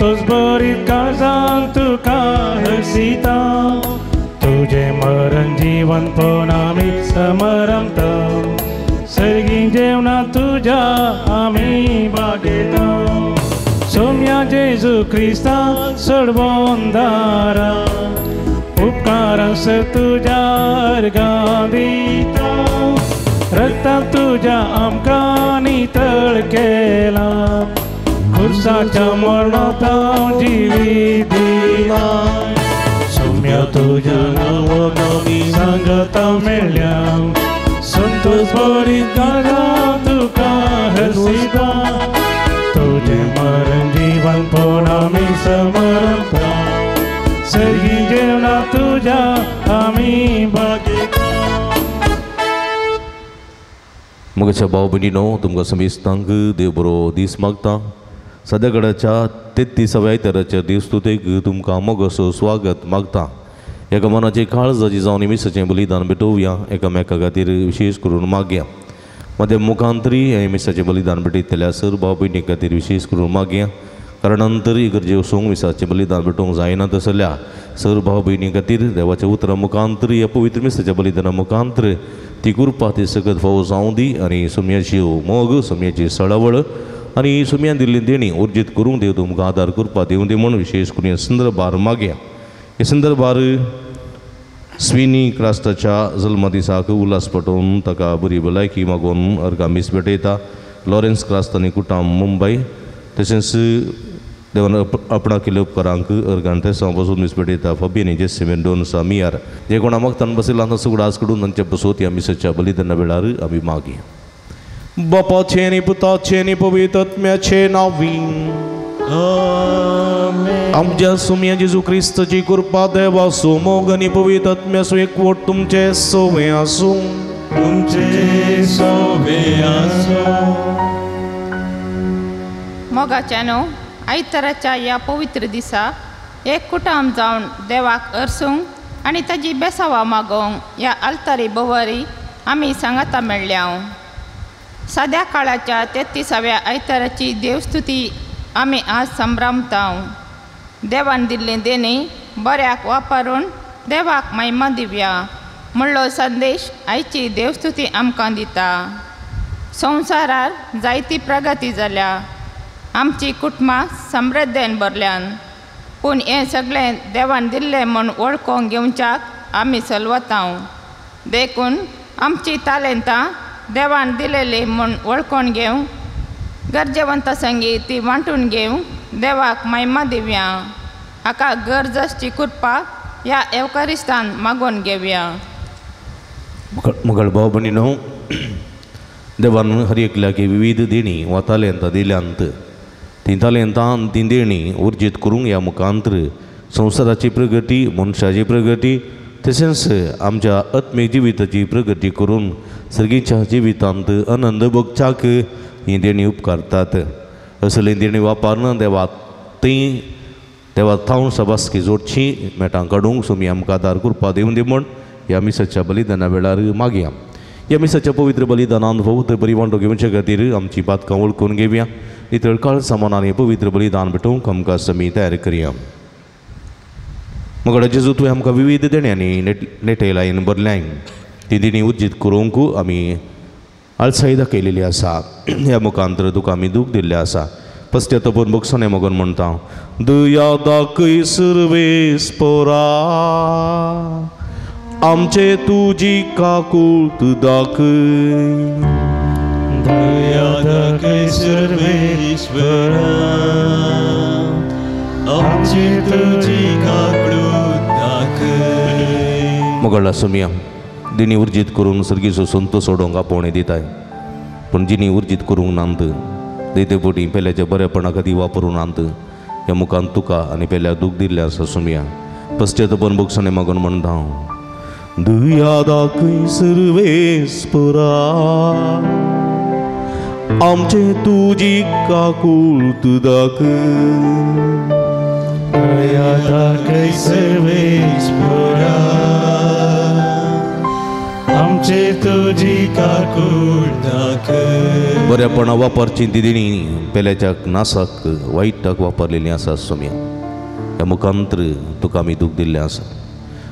संतोष भरीत काळजान तुका हरसिता तुजें मरण जिवन पळोवन आमी समरमता सर्गी जेवणा तुज्या आमी बागेता सोम्या जेजू क्रिस्ता सडबोंदारा उपकारां सर तुज्या अर्गां दिता रक्तान तुज्या आमकां नितळ केला खुर्साच्या मरणांत जिवीत दिला सोम्या तुज्या नांवान आमी सांगता मेळ्ळ्या संतोष भरीत काळजान तुका हरसिता तुजें मरण जिवन पळोवन आमी समरता सर्गी जेवणा तुज्या आमी बागेता. मोगाच्या भाव भयणीनो, तुमकां समेस्तांक देव बरो दीस मागता. सद्याकडाच्या 33व्या आयताराच्या देवस्तुतेक तुमकां मोगाचो स्वागत मागता. एका मनाची काळजाची जावन मिसाचें बलिदान भेटोवया, एकामेका खातीर विशेश करून मागया. मदें मुखांतरी हें मिसाचें बलिदान भेटयतल्या सर भाव भयणी खातीर विशेश करून मागया, कारण नंतर इगर्जे वचूंक मिसाचें बलिदान भेटोवंक जायना तसल्या सर भाव भयणी खातीर देवाच्या उतरां मुखांतर ह्या पवित्र मिसाच्या बलिदाना मुखांतर ती कृपा ती सकत फावो जावं दी आनी सुम्याची मोग, सुम्याची सळावळ आनी सुम्यान दिल्ली देणी उर्जीत करूंक देव तुमकां आदार कृपा दिवं दी म्हूण विशेष करून ह्या संदर्भार मागया. हे संदर्भार स्विनी क्रास्ताच्या जल्मा दिसाक उल्हास पटोवन ताका बरी भलायकी मागोवन अर्गां मीस भेटयता. लॉरेन्स क्रास्त आनी कुटाम मुंबय तशेंच देवान आपणा केल्ल्या उपकारांक अर्गान तेसांव बसून मीस भेटयता. फबिनी जेसी मेंडोन्सा मियार जे कोणा मागतान बसयला तांचो उगडास कडून तांचे बसोत ह्या मिसाच्या बलिदाना वेळार आमी मागया. बापाचें आनी पुताचें आनी पवित्र आत्म्याचें नांवी आमच्या सुम्या जेजू क्रिस्ताची कृपा देवाचो मोग आनी पवित्र आत्म्याचो एकवट तुमचे सोवे आसूं. तुमचे सोवे आसूं. मोगाच्यानो, आयताराच्या ह्या पवित्र दिसा एक कुटाम जावन देवाक अर्सूंक आनी ताजी बेसावा मागोवंक ह्या आल्तारी बोवारी आमी सांगाता मेळ्ळ्या. साद्या काळाच्या 33व्या आयताराची देवस्तुती आमी आज संभ्रमता. देवान दिल्ली देणी बऱ्याक वापरून देवाक महिमा दिवया म्हणलो संदेश आयची देवस्तुती आमकां दिता. संवसारार जायती प्रगती जाल्या, आमची कुटुंबां समृद्धेन भरल्यान, पूण हें सगळें देवान दिल्लें म्हूण वळखूंक घेवच्याक आमी सलवता. देखून आमची तालेंतां देवान दिलेली म्हूण वळखून घेवंक गरजेवंता संगी ती वांटून घेवंक देवाक महिमा दिवया. हाका गरज आसची कृपा ह्या एवकारिस्तान मागोवन घेवया. मगळ भाव भयणीनो, देवान हर एकल्याक विविध देणी वा तालेंतां दिल्यांत. ती तालेंतां ती देणी उर्जीत करूंक ह्या मुखांतर संवसाराची प्रगती, मनशाची प्रगती तशेंच आमच्या आत्मीक जिविताची प्रगती करून सर्गीच्या जिवितांत आनंद भोगच्याक ही देणी उपकारतात. असली देणी वापरना देवा ती देवा थावन सबासकी जोडची मेटां काडूंक सुमी आमकां आदार कृपा दिवं दी म्हूण ह्या मिसाच्या बलिदाना वेळार मागया. ह्या मिसाच्या पवित्र बलिदानान भोवत बरी वांटो घेवचे खातीर आमची पातकां वळखून घेवया. नितळ काळ सामानांनी पवित्र बलिदान भेटोवंक आमकां समी तयार करया. मगळ जेजू, तुवें आमकां विविध देण्यांनी नेटेलायन भरल्याय. ती देणी उर्जीत करूंक आमी आळसाय दाखयलेली आसा. ह्या मुखांतर तुका आमी दूख दिल्लें आसा. पश्चातापून भोगसणे मगोन म्हणटा, दया दाखय सर्वेस्परा आमचे तुजी काकूट दाखय. दया दाखय सर्वेस्परा आमचे तुजी काकूट दाखय. मगळा सुमिया दिनी उर्जीत करून सर्गीचो संतोष सोडोवंक आपोवणें दिताय, पूण जिनी उर्जीत करूंक नात देते पोटी पेल्याच्या बरेपणा खातीर वापरून नात ह्या मुखान तुका आनी पेल्याक दूख दिल्लें आसा. सुमिया पश्चातापून भोगसणे मागून म्हणटा हांव, दया दाखय सर्वेस्परा आमचे तुजी काकूट दाखय. दया दाखय सर्वेस्परा आमचे तुजी काकूट दाखय. बऱ्यापणा वापरची ती दिणी पेल्याच्या नासाक वायटाक वापरलेली आसा सोम्या. ह्या मुखांतर तुका आमी दूख दिल्लें आसा.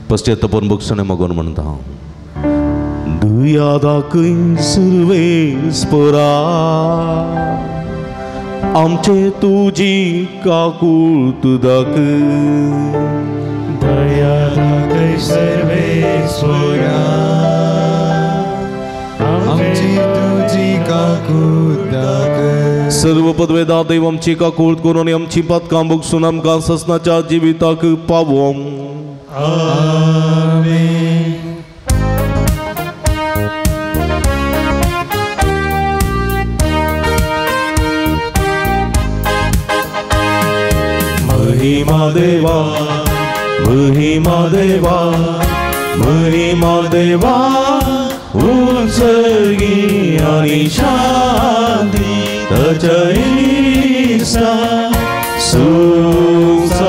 पश्चातापान भोगसणें मागून म्हणटा हांव. दया दाखय सर्वेस्परा आमचे तुजी काकूट दाखय. दया दाखय सर्वेस्परा आमची तुजी काकूट दाखय. सर्व पदवेदा देव आमची काकूट करून आमची पातकां भोगसून आमकां ससनाच्या जिविताक पावोवंक. आमेन. महिमा देवा महिमा देवा महिमा देवा उत्सर्गी आणि शांती ताच्या इत्सा संसारी.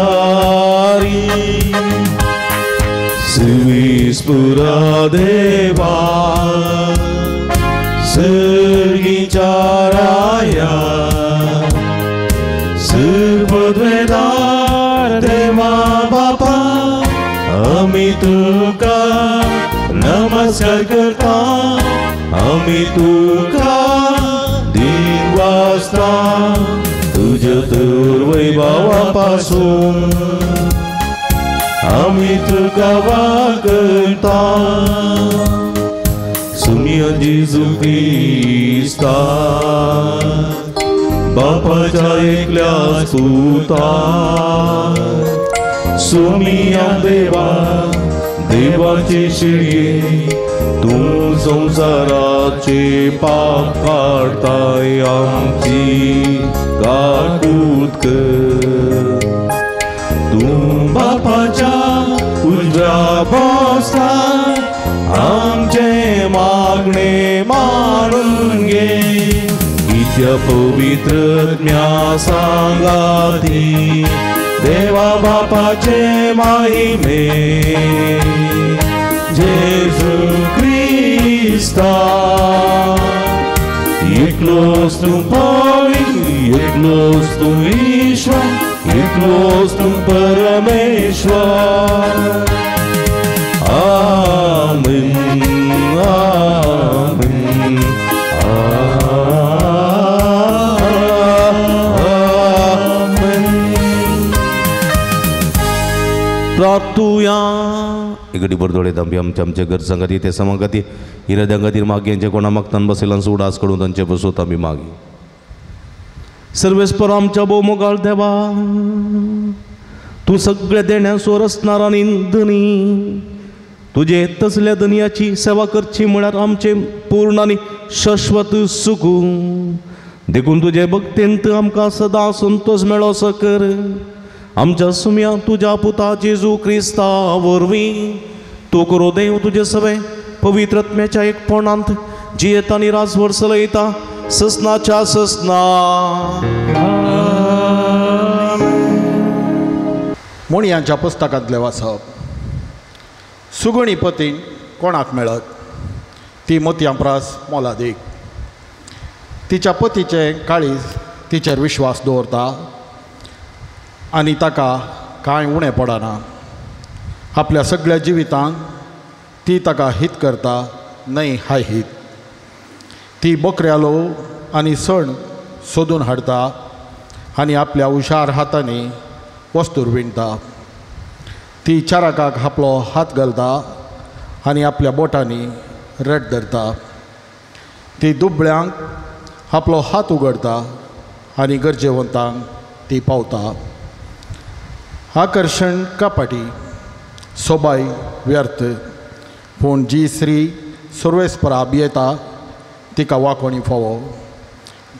सर्वेस्परा देवा सर्गीच्या राया सर्वद्वेदार देवा बापा आमी तुका नमस्कार करता आमी तुका दिन वाजता तुझ्या तर वैभवा पासून आमी तुका वागता. सुमिया जेजू क्रिस्ता बापाच्या एकल्या पुता सुमिया देवा देवाचे शिळये तूं संवसाराचे पाप काडताय आमची काकूट कर. तूं बापाच्या उजव्या बसता आमचे मागणे मानून घे. इत्या पवित्र ज्ञा सांगाती देवा बापाचे माहिमे जेजू क्रिस्ता एकलोच तूं पवित्र एकलोच तूं ईश्वर एकलोच तूं परमेश्वर. आमेन आमेन आमेन. प्रार्थुया. इकडे बरदोडे आमचे आमच्या आमच्या गरजां खातीर ते समा खातीर इराद्यां खातीर मागयांचे कोणा मागतान बसयलां उडास कडून तांचे बसोत आमी मागी. सर्वेस्पर आमच्या भोवमोगाळ देवा तूं सगळ्या देण्याचो रचणार आनी धनी तुजे तसल्या धनयाची सेवा करची म्हळ्यार आमचें पूर्ण आनी शाश्वत सुख. देखून तुजे भक्तेंत आमकां सदां संतोश मेळोसो कर. आमच्या सुम्या तुज्या पुता जेजू क्रिस्ता वरवीं तूं करो देव तुजे सवे पवित्र आत्म्याच्या एकपणांत जियेता आनी राजवट चलयता ससनाच्या ससना. मुणयांच्या पुस्तकांतलें वाचप. सुगुणी पती कोणाक मेळत ती मोतयां प्रास मोलादीक. तिच्या पतीचें काळीज तिचेर विश्वास दवरता आनी ताका कांय उणें पडना. आपल्या सगळ्या जिवितांत ती ताका हित करता न्हय हाय हित. ती बकऱ्यालो आनी सण सोदून हाडता आनी आपल्या हुशार हातांनी वस्तूर विणटा. ती चाराकाक आपलो हात घालता आनी आपल्या बोटांनी रट धरता. ती दुबळ्यांक आपलो हात उगडता आनी गरजेवंतांक ती पावता. आकर्शण कपाटी सोबाय व्यर्थ पूण जी स्त्री सर्वेस्परा भियेता तिका वाकोणी फावो.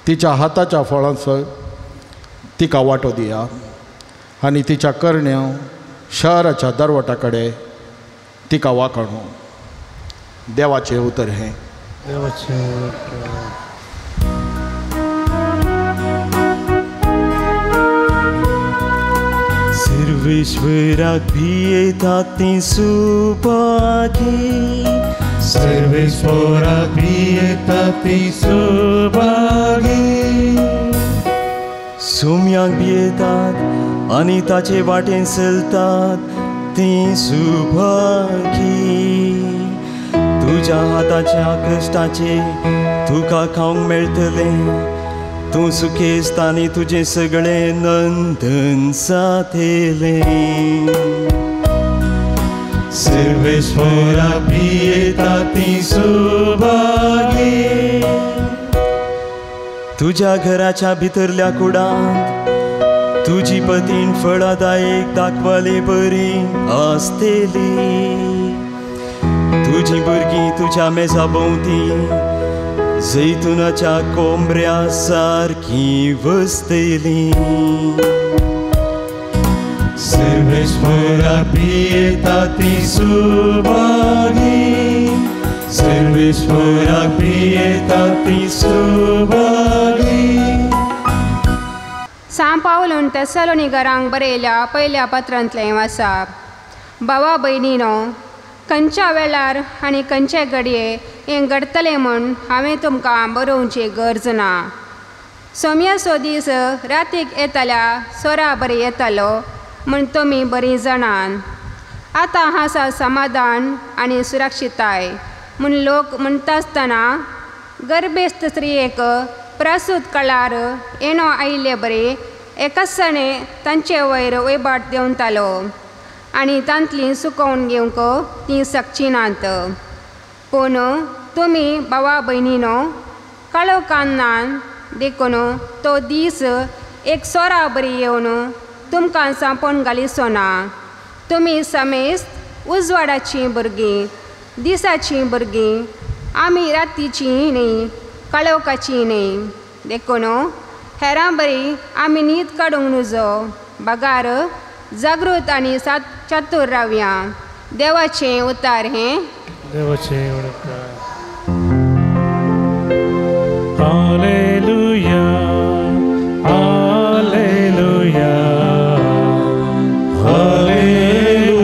तिच्या हाताच्या फळांचो तिका वांटो दिया आनी तिच्या करण्या शहराच्या दरवटा कडेन तिका वाकाणो. देवाचें उतर हें. देवाचें उतर. सर्वेश्वराक भियेतात तीं सुभागी सर्वेस्पोरा भियेता तीं सुभागी. सुम्यांक भियेतात आनी ताचे वाटेन चलतात तीं सुभागी. तुज्या हाताच्या कश्टाचे तुका खावंक मेळटलें, तूं सुखेस्त आनी तुजें सगळें नंदन जातलें. सर्वेस्पोरा भियेता तीं सुभागी. तुज्या घराच्या भितरल्या कुडांत तुजी पतीन फळादायक दाखवाले बरी आसतली. तुजी भुरगीं तुज्या मेजा भोंवती जैतुनाच्या कोंबऱ्या सारकीं वसतलीं. सर्वेस्पोरा भियेता तीं सुभागी. सर्वेस्पोरा भियेता तीं सुभागी. सां पावलून तेसलोनिकरांक बरयल्या पयल्या पत्रांतलें आसा. भावा भयणीनो, खंयच्या वेळार आनी खंयचे घडये हें घडटलें म्हूण हांवें तुमकां बरोवची गरज ना. सोम्याचो दीस रातीक येतल्या सोरा बरी येतलो म्हूण तुमी बरीं जाणात. आतां आसा समाधान आनी सुरक्षिताय म्हूण लोक म्हणटा आसतना गर्भेस्त स्त्रियेक प्रसूत काळार येणो आयिल्ले बरी एकाचणे तांचे वयर वयबाट देंवतालो आनी तांतली सुकोवन घेवंक तीं सकचीं नात. पूण तुमी भावा भयणीनो काळोखान नात, देखून तो दीस एक सोरा बरी येवन तुमकां सांपोवन घालिचो ना. तुमी समेस्त उजवाडाचीं भुरगीं, दिसाचीं भुरगीं, आमी रातीचीं न्हय, काळोखाचीं न्हय. देखून हेरां बरी आमी न्हीद काडूंक नुजो, बगार जागृत आनी चातूर रावया. देवाचें उतार हें. देवाचें उणकार. Hallelujah, hallelujah, hallelujah.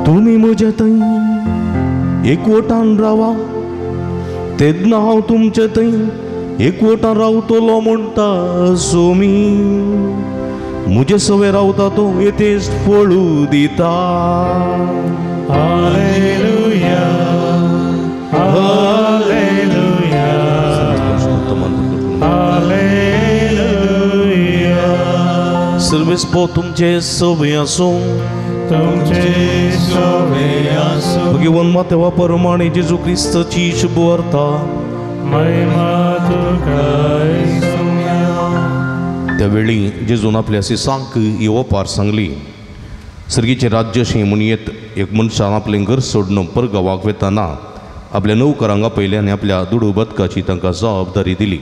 तुमी म्हज्या थंय एकवटान रावा, तेन्ना हांव तुमचे थंय एकवटान रावतलो म्हणटा सोमी. म्हजे सवे रावता तो येतेस्त फळू दिता. Hallelujah, hallelujah, hallelujah. सर्वेस्पो तुमचे सवे आसूं, तुमचे सवे आसूं. भगवान मातेवा परमाणे जेजू क्रिस्ताची शुभवार्ता. महिमा तुका सोम्या. त्यावेळी जेजून आपल्या शिसांक ही ओपार सांगली. सर्गीचें राज्य अशें म्हणयेत एक मनशान आपलें घर सोडून परगांवाक वेताना आपल्या नोकरांक आपयले आनी आपल्या दुडू बदकाची तांकां जबाबदारी दिली.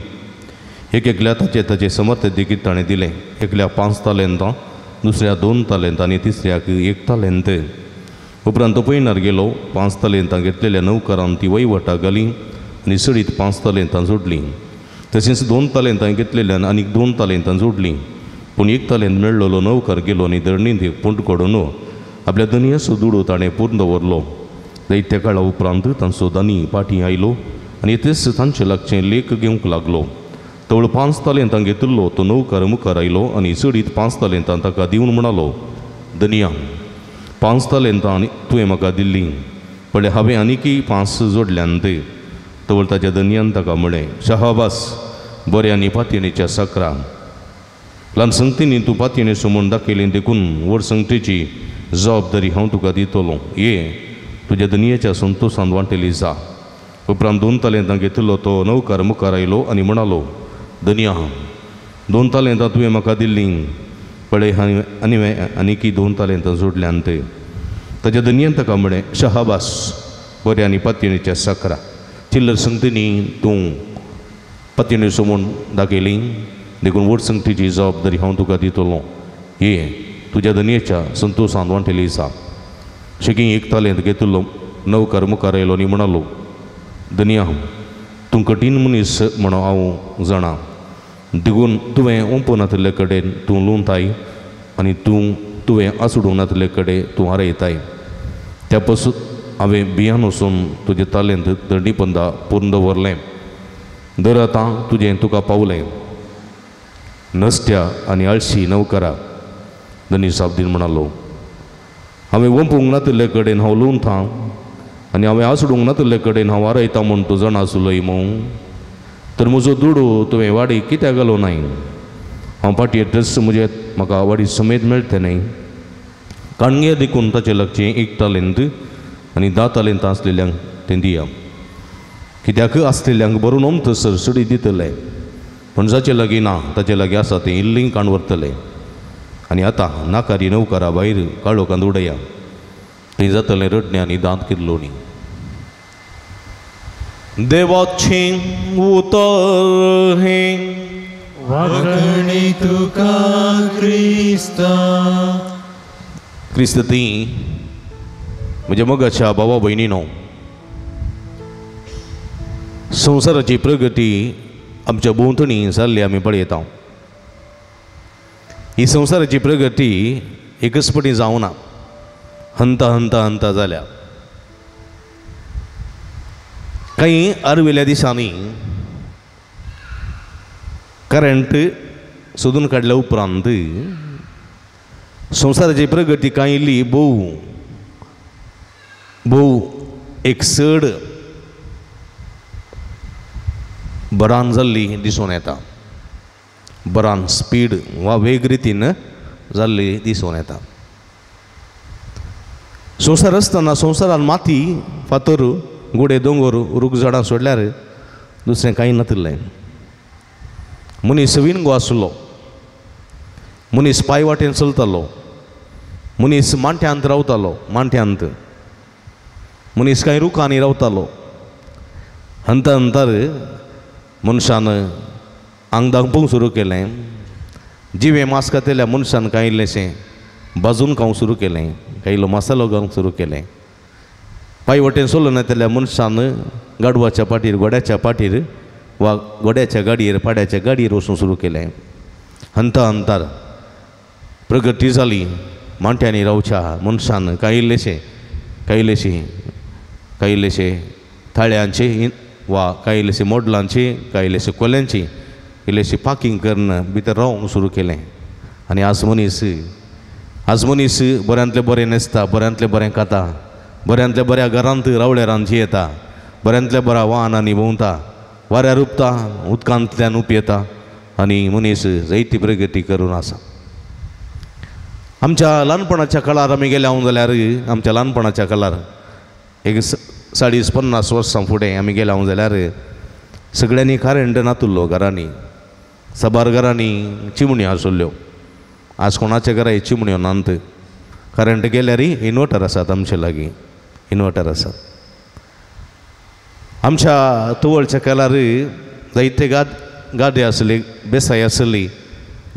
एक एकल्या ताचे ताचे समर्थ देखीत ताणें दिलें. एकल्या 5 तालेंतां, दुसऱ्या 2 तालेंतां आनी तिसऱ्याक 1 तालेंत. उपरांत तो पयणार गेलो. 5 तालेंतां घेतलेल्या नोकरान ती वयवटाक घाली आनी सडीत 5 तालेंतां जोडलीं. तशेंच 2 तालेंतां घेतलेल्यान आनीक 2 तालेंतां जोडलीं. पूण 1 तालेंत मेळ्ळलो नोकर गेलो आनी धरणींत पूंट काडून आपल्या धनयाचो दुडू ताणें पूर्ण दवरलो. जायत्या काळा उपरांत तांचो धनी फाटीं आयलो आनी तेच तांचे लागचें लेख घेवंक लागलो. तवळ 5 तालेंतां घेतिल्लो तो नोकर मुखार आयलो आनी चडीत 5 तालेंतां ताका दिवन म्हणालो, धनया, 5 तालेंतां तुवें म्हाका दिल्लीं, पळय हांवें आनीकय 5 जोडल्यान. तवळ ताच्या धनयान ताका म्हळें, शाबास, बऱ्या आनी पातयेणेच्या साकरा, ल्हान संगतींनी तूं पातयेणेचो म्हूण दाखयलें, देखून व्हड संगतीची जबाबदारी हांव तुका दितलो. ये तुज्या धनयाच्या संतोशान वांटेली जा. उपरांत 2 तालेंतां घेतिल्लो तो नोकर मुखार आयलो आनी म्हणालो, धनया, 2 तालेंतां तुवें म्हाका दिल्लीं, पळय आनी आनीकय 2 तालेंतां जोडल्यान. ताच्या धनयान ताका म्हळें, शाबास, बऱ्या आनी पातयेणेच्या साकरा, चिल्लर संगतींनी तूं पातयेणेचो म्हूण दाखयली, देखून व्हड संगतीची जबाबदारी हांव तुका दितलो. ये तुज्या धनयेच्या संतोशान वांटेली जा. शेकी 1 तालेंत घेतिल्लो नोकर मुखार आयलो आनी म्हणालो, धनया, तूं कठीण मनीस म्हणून हांव जाणा, देखून तुवें ओंपूं नातिल्ले कडेन तूं लुंताय आनी तुवें आसडूंक नातिल्ले कडेन तूं हारयताय. त्या पसून हांवें बियान वचून तुजें तालेंत दंडी पंदा पुरून दवरलें. दर आतां तुजें तुका पावलें. नसत्या आनी आळशी नवकरा. धनी साबदीन म्हणालो, हांवें वंपूंक नातिल्ले कडेन हांव लुवता आनी हांवें आसडूंक नातिल्ले कडेन हांव आरयता म्हूण तूं जाणा आसलोय मूं. तर म्हजो दुडू तुवें वाडी कित्याक घालो नाय? हांव फाटी येतच म्हजे म्हाका वाडी समेत मेळटलें न्हय. काणगे देखून ताचे लागचें एक तालेंत आनी 10 तालेंतां आसलेल्यांक तें दिया. कित्याक आसलेल्यांक भरून ओमथ सरसडी दितले, पूण जाचे लागीं ना ताचे लागीं आसा तें इल्लीं काण व्हरतले. आनी आतां नाकारी नवकारा भायर काळोखांत उडया, थंय जातलें रडणें आनी दांत किल्लोणी. देवाचें उतर हें. वागणी तुका क्रिस्ता. क्रिस्त ती म्हज्या मोगाच्या भावा भयणीनो, संवसाराची प्रगती आमच्या भोंवतणी जाल्ली आमी पळयता. ही संवसाराची प्रगती एकच पटी जावना, हंता हंता हंता जाल्या. कांय आर्विल्ल्या दिसांनी करंट सोदून काडल्या उपरांत संवसाराची प्रगती कांय इल्ली भोव भोव एक चड बरान जाल्ली दिसून येता. बरान स्पीड वा वेग रितीन जाल्ली दिसून येता. संवसार आसतना संवसारान माती फातर गुडे दोंगर रूख झाडां सोडल्यार दुसरें कांय नातिल्लें. मनीस विणगो आसलो, मनीस पांय वाटेन चलतालो, मनीस मांट्यांत रावतालो, मांट्यांत मनीस कांय रुखांनी रावतालो. हंता हंतार मनशान आंग धांपूंक सुरू केलें. जिवें मास खातल्या मनशान कांय इल्लेशें भाजून खावंक सुरू केलें, कांय इल्लो मसालो घालूंक सुरू केलें. पांय वटेन चलून येतल्या मनशान गाडवाच्या पाटीर, घोड्याच्या पाटीर वा घोड्याच्या गाडयेर, पाड्याच्या गाडयेर वचूंक सुरू केलें. हंता हंतार प्रगती जाली. मांट्यांनी रावच्या मनशान कांय इल्लेशें कांय इल्लेशें कांय इल्लेशे थाळ्यांचे वा कांय इल्लेशे मोडलांची, कांय इल्लेशे कोल्यांची इल्लेशे पाकिंग करून भितर रावंक सुरू केलें. आनी आज मनीस, आज मनीस बऱ्यांतलें बरें न्हेसता, बऱ्यांतलें बरें खाता, बऱ्यांतल्या बऱ्या घरांत रावळ्या रांदची येता, बऱ्यांतल्या बऱ्या वाहनांनी भोंवता, वाऱ्यार उपता, उदकांतल्यान उपयता आनी मनीस जायती प्रगती करून आसा. आमच्या ल्हानपणाच्या काळार आमी गेल्या जाल्यार, आमच्या ल्हानपणाच्या काळार एक 40-50 वर्सां फुडें आमी गेल्या जाल्यार सगळ्यांनी करंट नातुल्लो घरांनी, साबार घरांनी चिमण्यो आसल्ल्यो. आज कोणाच्या घरा चिमण्यो नात. करंट गेल्यार इन्वर्टर आसात आमचे लागीं, इन्वर्टर आसात. आमच्या तवळच्या काळार जायते गादे आसले, बेसाय आसली,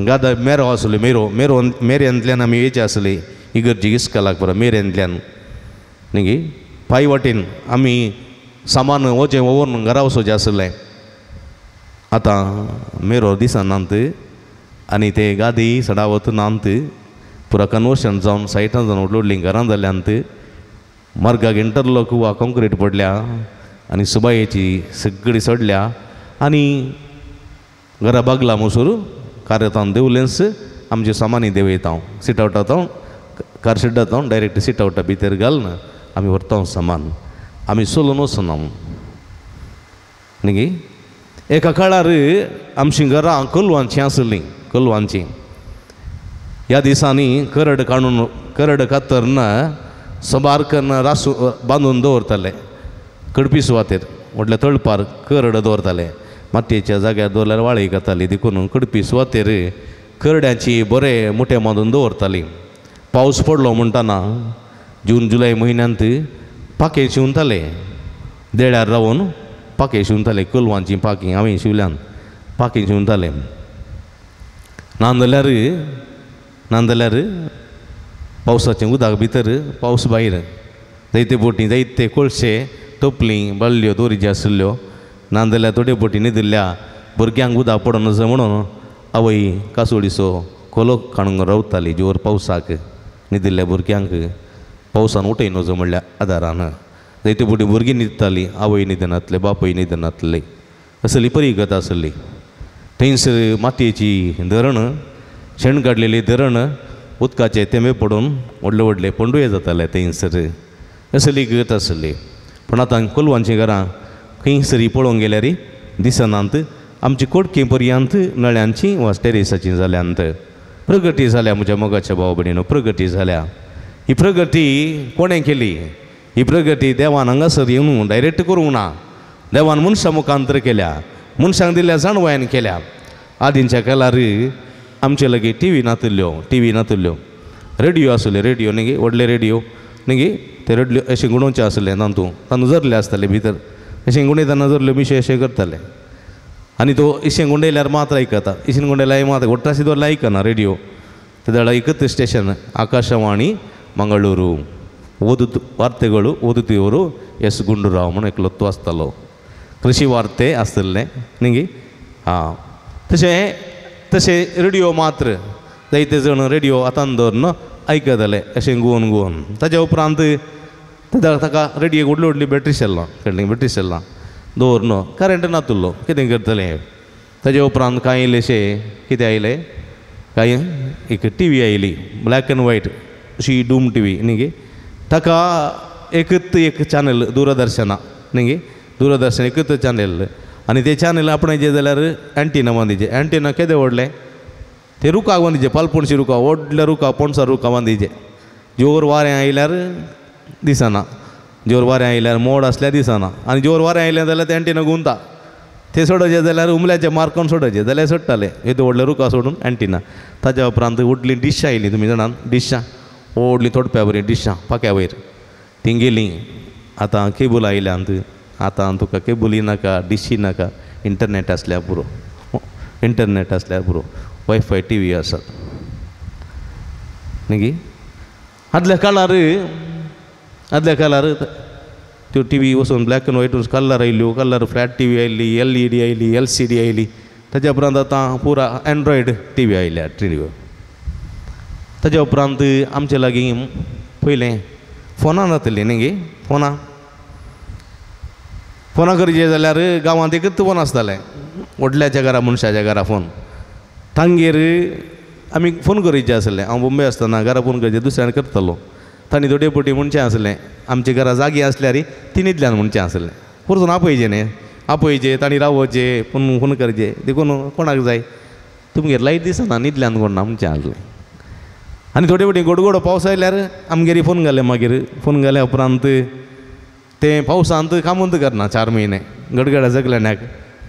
गादा मेरो आसले, मेरो मेरो मेऱ्यांतल्यान आमी येचे आसले इगर्जी इस्कलाक पुरो मेऱ्यांतल्यान न्ही पांय वाटेन आमी सामान वचें व्हरून घरा वचोचें आसलें. आतां मेरो दिसनात आनी ते गादी सडावत नात. पुरा कन्वर्शन जावन सायटां जावन व्हडलीं घरां जाल्यांत. मार्गाक इंटरलॉक वा कॉन्क्रीट पडल्या आनी सुबायेची सगळी सडल्या आनी घरा बागला मोसोर कार्यातान देवलेंस आमचे सामानी देवयता हांव सीट आवटात हांव कार शेड्डात हांव डायरेक्ट सीट आवटा भितर घालून आमी व्हरता सामान, आमी चलून वचना. न्ही एका काळार आमची घरां कोलवांचीं आसलीं, कोलवांचीं. ह्या दिसांनी करड काडून करड कातरन सबार कन्न रासू बांदून दवरताले कडपी सुवातेर, म्हटल्यार तळपार करड दवरताले. मातयेच्या जाग्यार दवरल्यार वाळी खाताली, देखून कडपी सुवातेर करड्याची बरे मोठे बांदून दवरताली. पावस पडलो म्हणटना जून जुलय म्हयन्यांत पाखें शिंवताले, देळ्यार रावन पाखें शिंवताले, कोलवांचीं पाकीं हांवें शिंवल्यान पाखें शिंवताले. नाजाल्यार नाजाल्यार पावसाचें उदक भितर पावस भायर जायते बोटी जायते कोळशे तोपलीं बाळ्ळ्यो दोरीच्यो आशिल्ल्यो. नाजाल्यार थोडे बोटी न्हिदिल्ल्या भुरग्यांक उदक पडून नजो म्हणून आवय कासोडीचो कोलो काडून रावताली जोर पावसाक. न्हिदिल्ल्या भुरग्यांक पावसान उठय नजो म्हणल्या आदारान. जायते फावटी भुरगीं न्हिदतालीं, आवय न्हिदनातले, बापूय न्हिदनातले, असली परिगत आसली. थंयसर मातयेची धरण, शेण काडलेली धरण, उदकाचे तेंबे पडून व्हडले व्हडले पंडुये जाताले थंयसर, असली गत आसली. पूण आतां कोलवांचीं घरां खंयसरी पळोवंक गेल्यार दिसनात. आमची कोडकी पर्यंत नळ्यांची वा टेरिसाची जाल्यांत. प्रगती जाल्या म्हज्या मोगाच्या भाव भयणीनो, प्रगती जाल्या. ही प्रगती कोणें केली? ही प्रगती देवान हांगासर येवन डायरेक्ट करूंक ना, देवान मनशां मुखांतर केल्या, मनशांक दिल्ल्या जाणवायन केल्या. आदींच्या काळार आमचे लागीं टी व्ही नातिल्ल्यो, टी व्ही नातिल्ल्यो, रेडियो आसले. रेडियो न्ही, व्हडले रेडियो न्ही, ते रेडियो अशें गुणोवचे आसले तातूंत, तातूंत जरले आसताले भितर, अशें गुणयतना जरल्यो मिशे अशें करताले. आनी तो इशें गुंडयल्यार मात्र आयकता, इशें गुंडयल्यार मात्र गोट्टाशी दवरल्यार आयकना रेडियो. ते वेळार एकच स्टेशन आकाशवाणी मंगळुरू. ಓದುತ್ತು ವಾರ್ತೆಗಳು ಓದುತ್ತಿವರು ಎಸ್ ಗುಂಡೂರಾವ್ म्हणून एकलो तो आसतालो. कृषी वार्ते आसतले न्ही. आं, तशें तशें रेडियो मात्र जायते जण रेडियो हातान दवरून आयकताले अशें गुवन गुवन. ताज्या उपरांत ताका रेडियो व्हडली व्हडली बॅटरी शेल्लां, कळ्ळें, बॅटरी शेल्लां दवरून करंट नातुल्लो कितें करतलें. ताज्या उपरांत कांय इल्लेशें कितें आयलें, कांय एक टी व्ही आयली ब्लॅक एंड व्हायट अशी डूम टी व्ही न्ही. ताका एकच एक चॅनल दूरदर्शना न्ही, दूरदर्शन एकच चॅनल, आनी ते चॅनल आपणायचें जाल्यार एंटिना बांदिचें. एंटिना केदें व्हडलें, ते रुखाक बांदिचें, पालपोणशी रुखा, व्हडल्या रुखा, पणसा रुखा बांदिचें. जोर वारें आयल्यार दिसना, जोर वारें आयल्यार मोड आसल्यार दिसना, आनी जोर वारें आयलें जाल्यार ते एंटिना गुंता, ते सोडोवचें जाल्यार उमल्याचें मार्कोन सोडोवचें जाल्यार सोडटाले. येदो व्हडल्या रुखा सोडून एंटिना. ताज्या उपरांत व्हडलीं डिशां आयलीं, तुमी जाणात डिशां, व्हडलीं तोडप्या बरीं डिशां पाक्या वयर तीं गेलीं. आतां केबल आयल्यांत, आतां तुका केबली नाका, डिशी नाका, इंटरनेट आसल्यार पुरो, इंटरनेट आसल्यार पुरो, वायफाय टी व्ही आसात न्ही. आदल्या काळार, आदल्या काळार त्यो टी व्ही वचून ब्लॅक एंड व्हायट कलर आयल्यो, कलर फ्लॅट टी व्ही आयली, एल ई डी आयली, एल सी डी आयली. ताज्या उपरांत आतां पुरा एन्ड्रॉयड टी व्ही आयल्या टी व्ही. ताज्या उपरांत आमचे लागीं पयलें फोनां जातलीं न्ही गे, फोनां फोनां करचें जाल्यार गांवांत एकच फोन आसतालें, व्हडल्याच्या घरा, मनशाच्या घरा फोन. तांगेर आमी फोन करचे आसलें. हांव बोम्बे आसतना घरा फोन करचें दुसऱ्यान करतालो. तांणी थोडे फावटी म्हणचें आसलें, आमच्या घरा जागी आसल्यार ती न्हिदल्यान म्हणचें आसलें, परतून आपयचें न्ही, आपयचें तांणी रावोचें, पूण फोन करचें देखून कोणाक जाय तुमगेर लायट दिसना न्हिदल्यान कोण ना म्हणचें आसलें. आनी थोडे फावटी गोडगोडो पावस आयल्यार आमगेर फोन घाले, मागीर फोन घाल्या उपरांत तें पावसांत कामूत करना 4 म्हयने गडगडा सगल्याक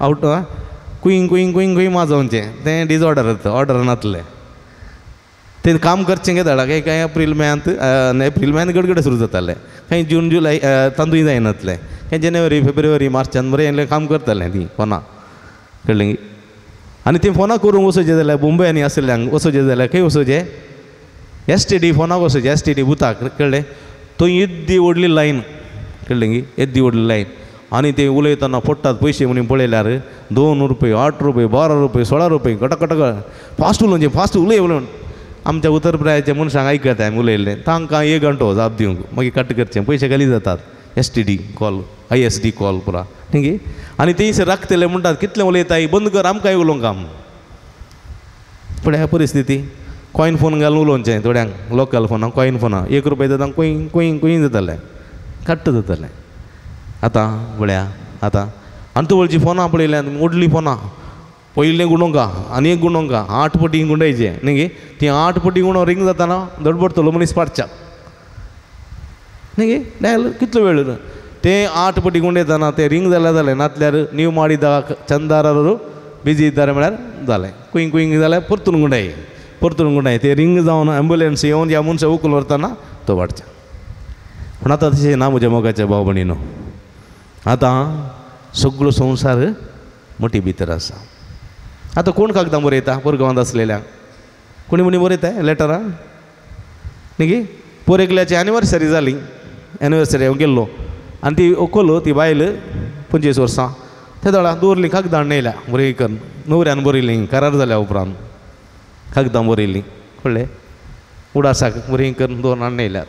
आवट कुयींग कुयींग कुयींग कुयींग माजोवचें, तें डिजऑर्डर जाता, ऑर्डर नातलें तें काम करचें कितें जाणा. कांय कांय एप्रील मेयांत, एप्रील मेयांत गडगडे सुरू जाताले, कांय जून जुलय तांदूय जायनातलें, कांय जानेवारी फेब्रुवारी मार्चान बरें काम करतालें तीं फोनां, कळ्ळें. आनी तीं फोनां करूंक वचोचें जाल्यार मुंबय आनी आशिल्ल्यांक वचोचें जाल्यार खंय वचोचें, एस टी डी फोनाक वचोचें, एस टी डी बुथाक, कळ्ळें. थंय येद्दी व्हडली लायन, कळ्ळें गी, येद्दी व्हडली लायन, आनी ते उलयतना पडटात पयशे म्हणून पळयल्यार 2 रुपये, 8 रुपये, 12 रुपये, 16 रुपये, कटकटक फास्ट उलोवचें, फास्ट उलय उलोवन. आमच्या उत्तर प्रदेशाच्या मनशांक आयकता आमी उलयल्लें, तांकां 1 घंटो जाप दिवंक, मागीर कट करचें, पयशे खाली जातात. S T D call, I S D call पुरा न्ही. आनी थंयसर राखतले म्हणटात कितलें उलयताय, बंद कर, आमकांय उलोवंक काम. पूण ह्या परिस्थिती कॉयन फोन घालून उलोवचें थोड्यांक, लोकल फोनां, कॉयन फोनां 1 रुपया जाता, कुयींग कुयींग कुयींग जातालें, कट्ट जातालें. आतां पळया आतां आनी तवळची फोनां पळयल्यान व्हडलीं फोनां, पयलें गुणोंका आनी एक गुणोंका 8 पटी गुंडायचें न्ही गे, ती 8 पटी गुणो रिंग जाताना धडपडटलो मनीस पाडच्या न्ही गे, डायल कितलो वेळ ते 8 पटी गुंडयतना ते रिंग जाल्यार जालें, नातल्यार नीव माडिदा चंदारारू बिजी इद्दार म्हळ्यार जालें, कुयींग कुयींग जाल्यार परतून गुंडाय, परतून गुंडाय, ते रिंग जावन एम्बुलन्स येवन ह्या मनशा उखलून व्हरतना तो वाडच्या. पूण आतां तशें ना म्हज्या मोगाच्या भाव भयणीनो, आतां सगळो संवसार मोटी भितर आसा. आतां कोण कागदां बरयता परगांवांत आसलेल्यांक, कोणी कोणी बरयता लेटरां न्ही गे. पोर एकल्याची एनिवर्सरी जाली, एनिवर्सरी हांव गेल्लो आनी ती ओकलो ती बायल 25 वर्सां ते दोळा दवरलीं कागदां येयल्या बरी करून, न्हवऱ्यान बरयलीं करार जाल्या उपरांत कागदां बरयलीं, कळ्ळें, उडासाक बरी करून दवरून हाडून येयल्यात.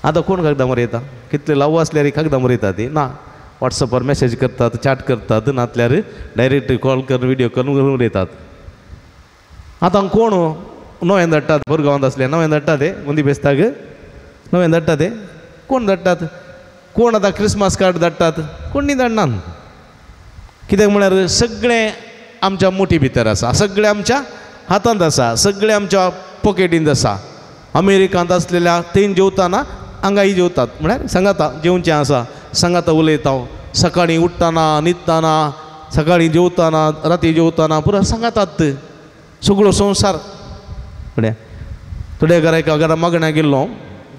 आतां कोण कागदां बरयता? कितले लाव आसल्यार कागदां बरयता ती ना. वॉट्सॅपार मॅसेज करतात, चॅट करतात, नातल्यार डायरेक्ट कॉल करून व्हिडियो करून उलयतात. आतां कोण नवें धाडटात? बोरगांवांत आसले नवें धाडटा ते मुंदी फेस्ताक नवें धाडटा ते कोण धाडटात? कोण आतां क्रिसमस कार्ड धाडटात? कोण न्ही धाडनात. कित्याक म्हळ्यार सगळें आमच्या मुठी भितर आसा, सगळें आमच्या हातांत आसा, सगळें आमच्या पॉकेटींत आसा. अमेरिकांत आसलेल्या थंय जेवताना हांगाय जेवतात, म्हळ्यार सांगाता जेवचें आसा, सांगाता उलयता. सकाळीं उठ्ठना, न्हिदतना, सकाळीं जेवताना, राती जेवताना पुरो सांगातात सगळो संवसार. म्हळ्यार थोड्या घरा एका घरा मागण्या गेल्लो,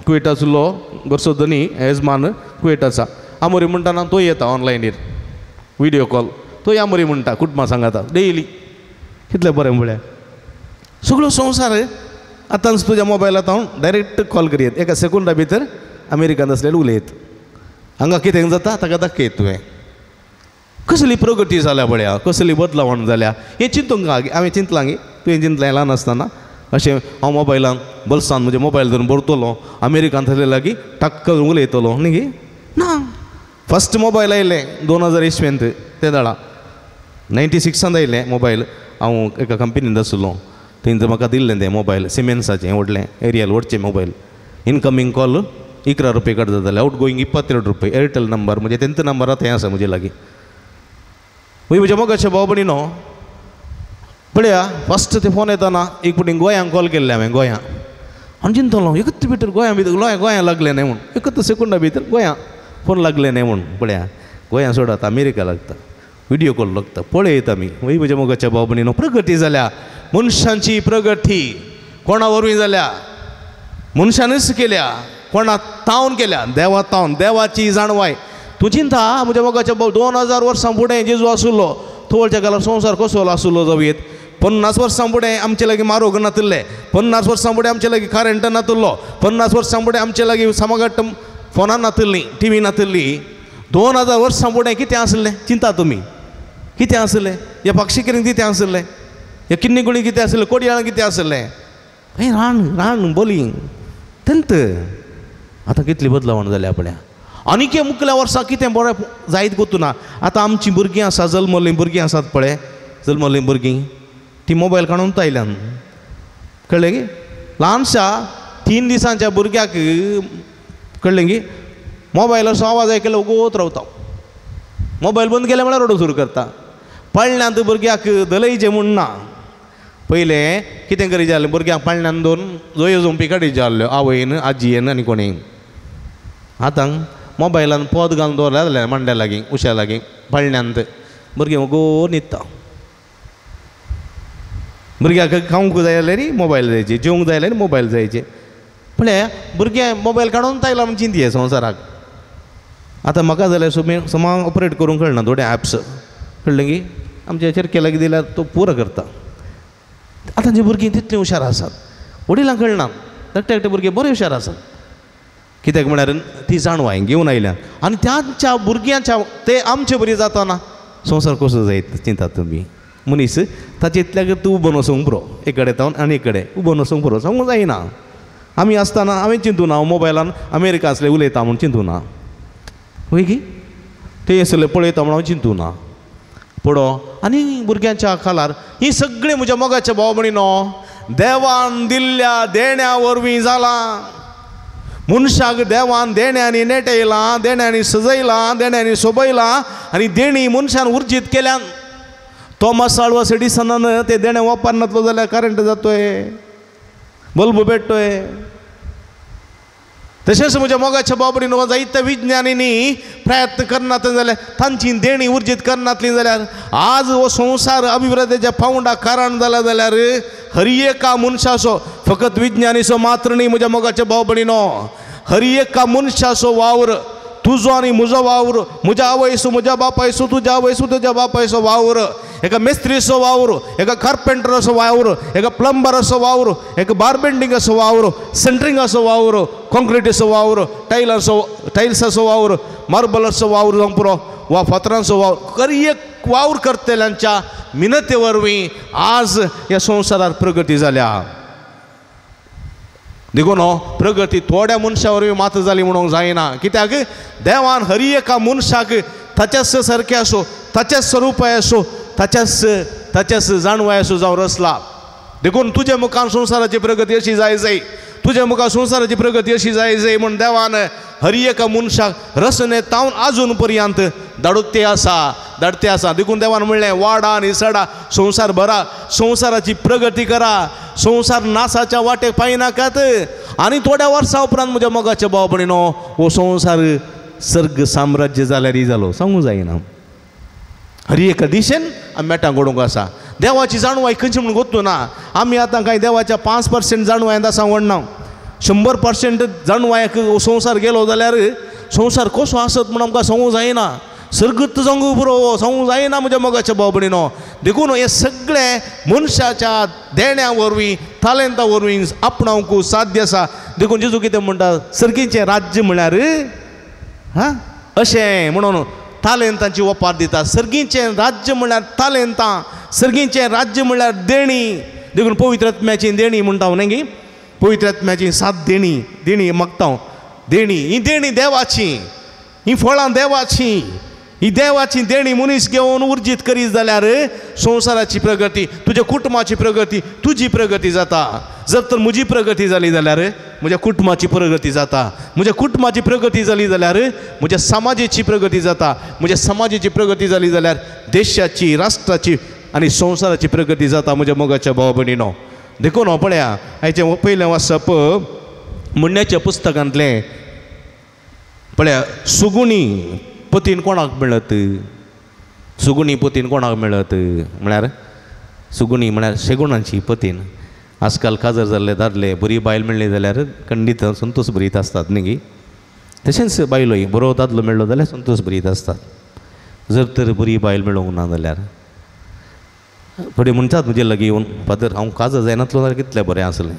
कुवेट आसलो घरचो धनी येजमान कुवेटाचा. आमोरी म्हणटाना तो येता ऑनलायनीर व्हिडियो कॉल, तो आमोरी म्हणटा कुटुंबा सांगाता डेली. कितलें बरें म्हळ्यार सगळो संवसार आतांच तुज्या मोबायलांत हांव डायरेक्ट कॉल करयत, एका सेकंडा भितर अमेरिकांत आसलेले उलयत. हांगा कितें जाता ताका दाखयत तुवें. कसली प्रगती जाल्या पळया, कसली बदलावण जाल्या हें चिंतूंक हांवें चिंतलां गे, तुवें चिंतलें ल्हान आसतना अशें हांव मोबायलान बोल्सान म्हज्या मोबायल धरून भरतलो, अमेरिकांत आसले लागीं टक्क उलयतलो न्ही गे ना. फस्ट मोबायल आयलें 2000 इसवेंत, ते दाडा 96 आयलें मोबायल. हांव एका कंपनींत आसलो, थंय म्हाका दिल्लें तें मोबायल सिमेन्साचें व्हडलें एरियल व्हडचें मोबायल. इनकमींग कॉल 11 रुपये कट जाताले, आउट गोईंग 22 रुपये. एअरटेल नंबर म्हणजे तेंचो नंबर आतां हें आसा म्हजे लागीं. वय म्हज्या मोगाचे भाव भयणीनो, पळया फस्ट ते फोन येताना एक फावटी गोंयांक कॉल केल्ले हांवें, गोंया. हांव चिंतलो एकच भितर गोंया भितर गोंया गोंया लागलें न्हय म्हूण, एकच सेकंडा भितर गोंया फोन लागलें न्हय म्हूण. पळया गोंया सोडात अमेरिका लागता, व्हिडियो कॉल लागता, पळयत आमी. वय म्हज्या मोगाच्या भाव भयणीनो, प्रगती जाल्या मनशांची. प्रगती कोणा वरवीं जाल्या? मनशानूच केल्या. कोणा तावन केल्या? देवा तावन, देवाची जाणवाय. तूं चिंता म्हज्या मोगाच्या भाव, 2000 वर्सां फुडें जेजू आसलो थोडच्या काळार संवसार कसो आसलो जावं येत. 50 वर्सां फुडें आमचे लागीं मारोग नातिल्लें, 50 वर्सां फुडें आमचे लागीं करंट नातिल्लो, 50 वर्सां फुडें आमचे लागीं सामगट फोनां नातिल्लीं, टिवी नातिल्ली. 2000 वर्सां फुडें कितें आसलें चिंता तुमी? कितें आसलें? ह्या पक्षिकरीन कितें आसलें? ह्या किन्नी गुणी कितें आसलें? कोडयाळ कितें आसलें? हें रान रान बोली तेंत. आतां कितली बदलावण जाल्या आपल्या. आनीक मुखल्या वर्सा कितें बरें जायत गोतूना. आतां आमचीं भुरगीं आसा, जल्मल्लीं भुरगीं आसात पळय, जल्मल्लीं भुरगीं ती मोबायल काडून आयल्यान. कळ्ळें गी? ल्हानशा 3 दिसांच्या भुरग्याक कळ्ळें गी मोबायलाचो आवाज आयकलो वोगोत रावता. मोबायल बंद केले म्हळ्यार रडूंक सुरू करता. पाळण्यांत भुरग्याक दलयचें म्हूण ना. पयलें कितें करी जालें, भुरग्यांक पाळण्यांत दवरून जोयो जोंपी काडी जाल्ल्यो आवयन आजयेन आनी कोणें. आतां मोबायलान पद घालून दवरल्या जाल्यार मांड्या लागीं उश्या लागीं पाळण्यांत भुरगीं वोगोत न्हिदता. भुरग्याक खावंक जाय जाल्यार मोबायल जायचे, जेवंक जाय जाल्यार मोबायल जायचे. पळय भुरगें मोबायल काडून आयला म्हूण चिंतये संवसाराक. आतां म्हाका जाल्यार समा ऑपरेट करूंक कळना थोडे एप्स, कळ्ळें की आमच्या चेरके लागीं दिल्यार तो पुरो करता. आतांची भुरगीं तितलीं हुशार आसात, वडिलांक कळना. धाकटे धाकटे भुरगे बरे हुशार आसात. कित्याक म्हळ्यार ती जाणवाय घेवन आयल्या आनी त्यांच्या भुरग्यांच्या ते आमचे बरी जाताना संवसार कसो जायत चिंतात तुमी. मनीस ताचे इतल्याक तूं उबोन वचूंक पुरो, एक कडेन तावन आनी एक कडेन उबोन वचूंक पुरो, सांगूंक जायना. आमी आसतना हांवें चिंतूना हांव मोबायलान अमेरिका आसले उलयता म्हूण चिंतूना, वय की ते आसले पळयता म्हूण हांव चिंतूना. पडो आनी भुरग्यांच्या खालार ही सगळीं म्हज्या मोगाच्या भाव भयणीनो देवान दिल्ल्या देण्या वरवीं जालां. मनशाक देवान देण्यांनी नेटयलां, देण्यांनी सजयलां, देण्यांनी सोबयलां आनी देणी मनशान उर्जीत केल्यान. थॉमस आल्वा एडिसनान ते देणें वापरनातलो जाल्यार करंट जातोय, बल्ब पेट्टोय. तशेंच म्हज्या मोगाच्या भाव भयणीनो जायत्या विज्ञानींनी प्रयत्न करनात जाल्यार तांची देणी उर्जीत करनातली जाल्यार आज हो संवसार अभिवृद्धीच्या पावंडा कारण जाला जाल्यार हर एका मनशाचो, फकत विज्ञानीचो मात्र न्ही म्हज्या मोगाच्या भाव भयणीनो, हर एका मनशाचो वावर, तुजो आनी म्हजो वावर, म्हज्या आवयसो म्हज्या बापायसो, तुज्या आवयसो तुज्या बापायसो वावर, एका मेस्त्रीचो वावर, एका कार्पेंटराचो वावर, एका प्लंबराचो वावर, एका बारबेंडिंगाचो वावर, सेंटरिंगाचो वावर, कॉन्क्रिटीचो वावर, टायल्साचो वावर, मार्बलाचो वावर जावंक पुरो वा फातरांचो वावर, हर एक वावर करतल्यांच्या मिनते वरवीं आज ह्या संवसारार प्रगती जाल्या. देखून प्रगती थोड्या मनशा वरवीं मात जाली म्हणूंक जायना. कित्याक देवान हरी एका मनशाक ताच्याच सारकें आसूं, ताच्याच स्वरुपाय आसूं, ताच्याच ताच्याच जाणवाय आसूं जावं रचला. देखून तुजे मुखार संवसाराची प्रगती अशी जाय जाय, तुज्या मुखार संवसाराची प्रगती अशी जाय जाय म्हूण देवान हरी एका मनशाक रचने तावन आजून पर्यंत धाडुते आसा, धाडते आसा. देखून देवान म्हणलें वाडा आनी सडा, संवसार भरा, संवसाराची प्रगती करा, संवसार नासाच्या वाटेक पायनाकात. आनी थोड्या वर्सां उपरांत म्हज्या मोगाच्या भाव भयणीनो हो संवसार सर्ग साम्राज्य जाल्यारय जालो सांगूंक जायना. हरी एका दिशेन आमी मेटां घडोवंक आसा. देवाची जाणवाय खंयची म्हूण गोत्तू ना. आमी आतां कांय देवाच्या 5% जाणवायेंत आसा म्हणना, 100% जाणवायक संवसार गेलो जाल्यार संवसार कसो आसत म्हूण आमकां सांगूंक जायना. सर्गत जावंक पुरो सांगूंक जायना म्हज्या मोगाच्या भाव भयणीनो. देखून हें सगळें मनशाच्या देण्या वरवीं, तालेंता वरवीं आपणावंक साध्य आसा. देखून जेजू कितें म्हणटा, सर्गीचें राज्य म्हळ्यार हां अशें म्हणून तालेंतांची ओपार दिता. सर्गीचें राज्य म्हळ्यार तालेंतां, सर्गीचें राज्य म्हळ्यार देणी. देखून पवित्र आत्म्याची देणी म्हणटा हांव न्ही गी, पवित्र आत्म्याची 7 देणी, देणी मागता हांव. देणी ही देणी देवाची, ही फळां देवाची, ही देवाची देणी मनीस घेवन उर्जीत करीत जाल्यार संवसाराची प्रगती, तुज्या कुटुंबाची प्रगती, तुजी प्रगती जाता. जर तर म्हजी प्रगती जाली जाल्यार म्हज्या कुटुंबाची प्रगती जाता, म्हज्या कुटुंबाची प्रगती जाली जाल्यार म्हज्या समाजाची प्रगती जाता, म्हज्या समाजाची प्रगती जाली जाल्यार देशाची, राष्ट्राची आनी संवसाराची प्रगती जाता म्हज्या मोगाच्या भाव भयणीनो. देखून हो पळया आयचें पयलें वाचप म्हणण्याच्या पुस्तकांतलें. पळया सुगुणी पतीन कोणाक मेळत, सुगुणी पतीन कोणाक मेळत म्हळ्यार सुगुणी म्हळ्यार शेगुणांची पतीन. आजकाल काजर जाल्ले दादले बरी बायल मेळ्ळी जाल्यार खंडीत संतोष भरीत आसतात न्ही गी. तशेंच बायलोय बरो दादलो मेळ्ळो जाल्यार संतोष भरीत आसतात. जर तर बरी बायल मेळोंक ना जाल्यार थोडे म्हणटात म्हजे लागीं येवन, फादर हांव काजर जायनातलो जाल्यार कितलें बरें आसलें,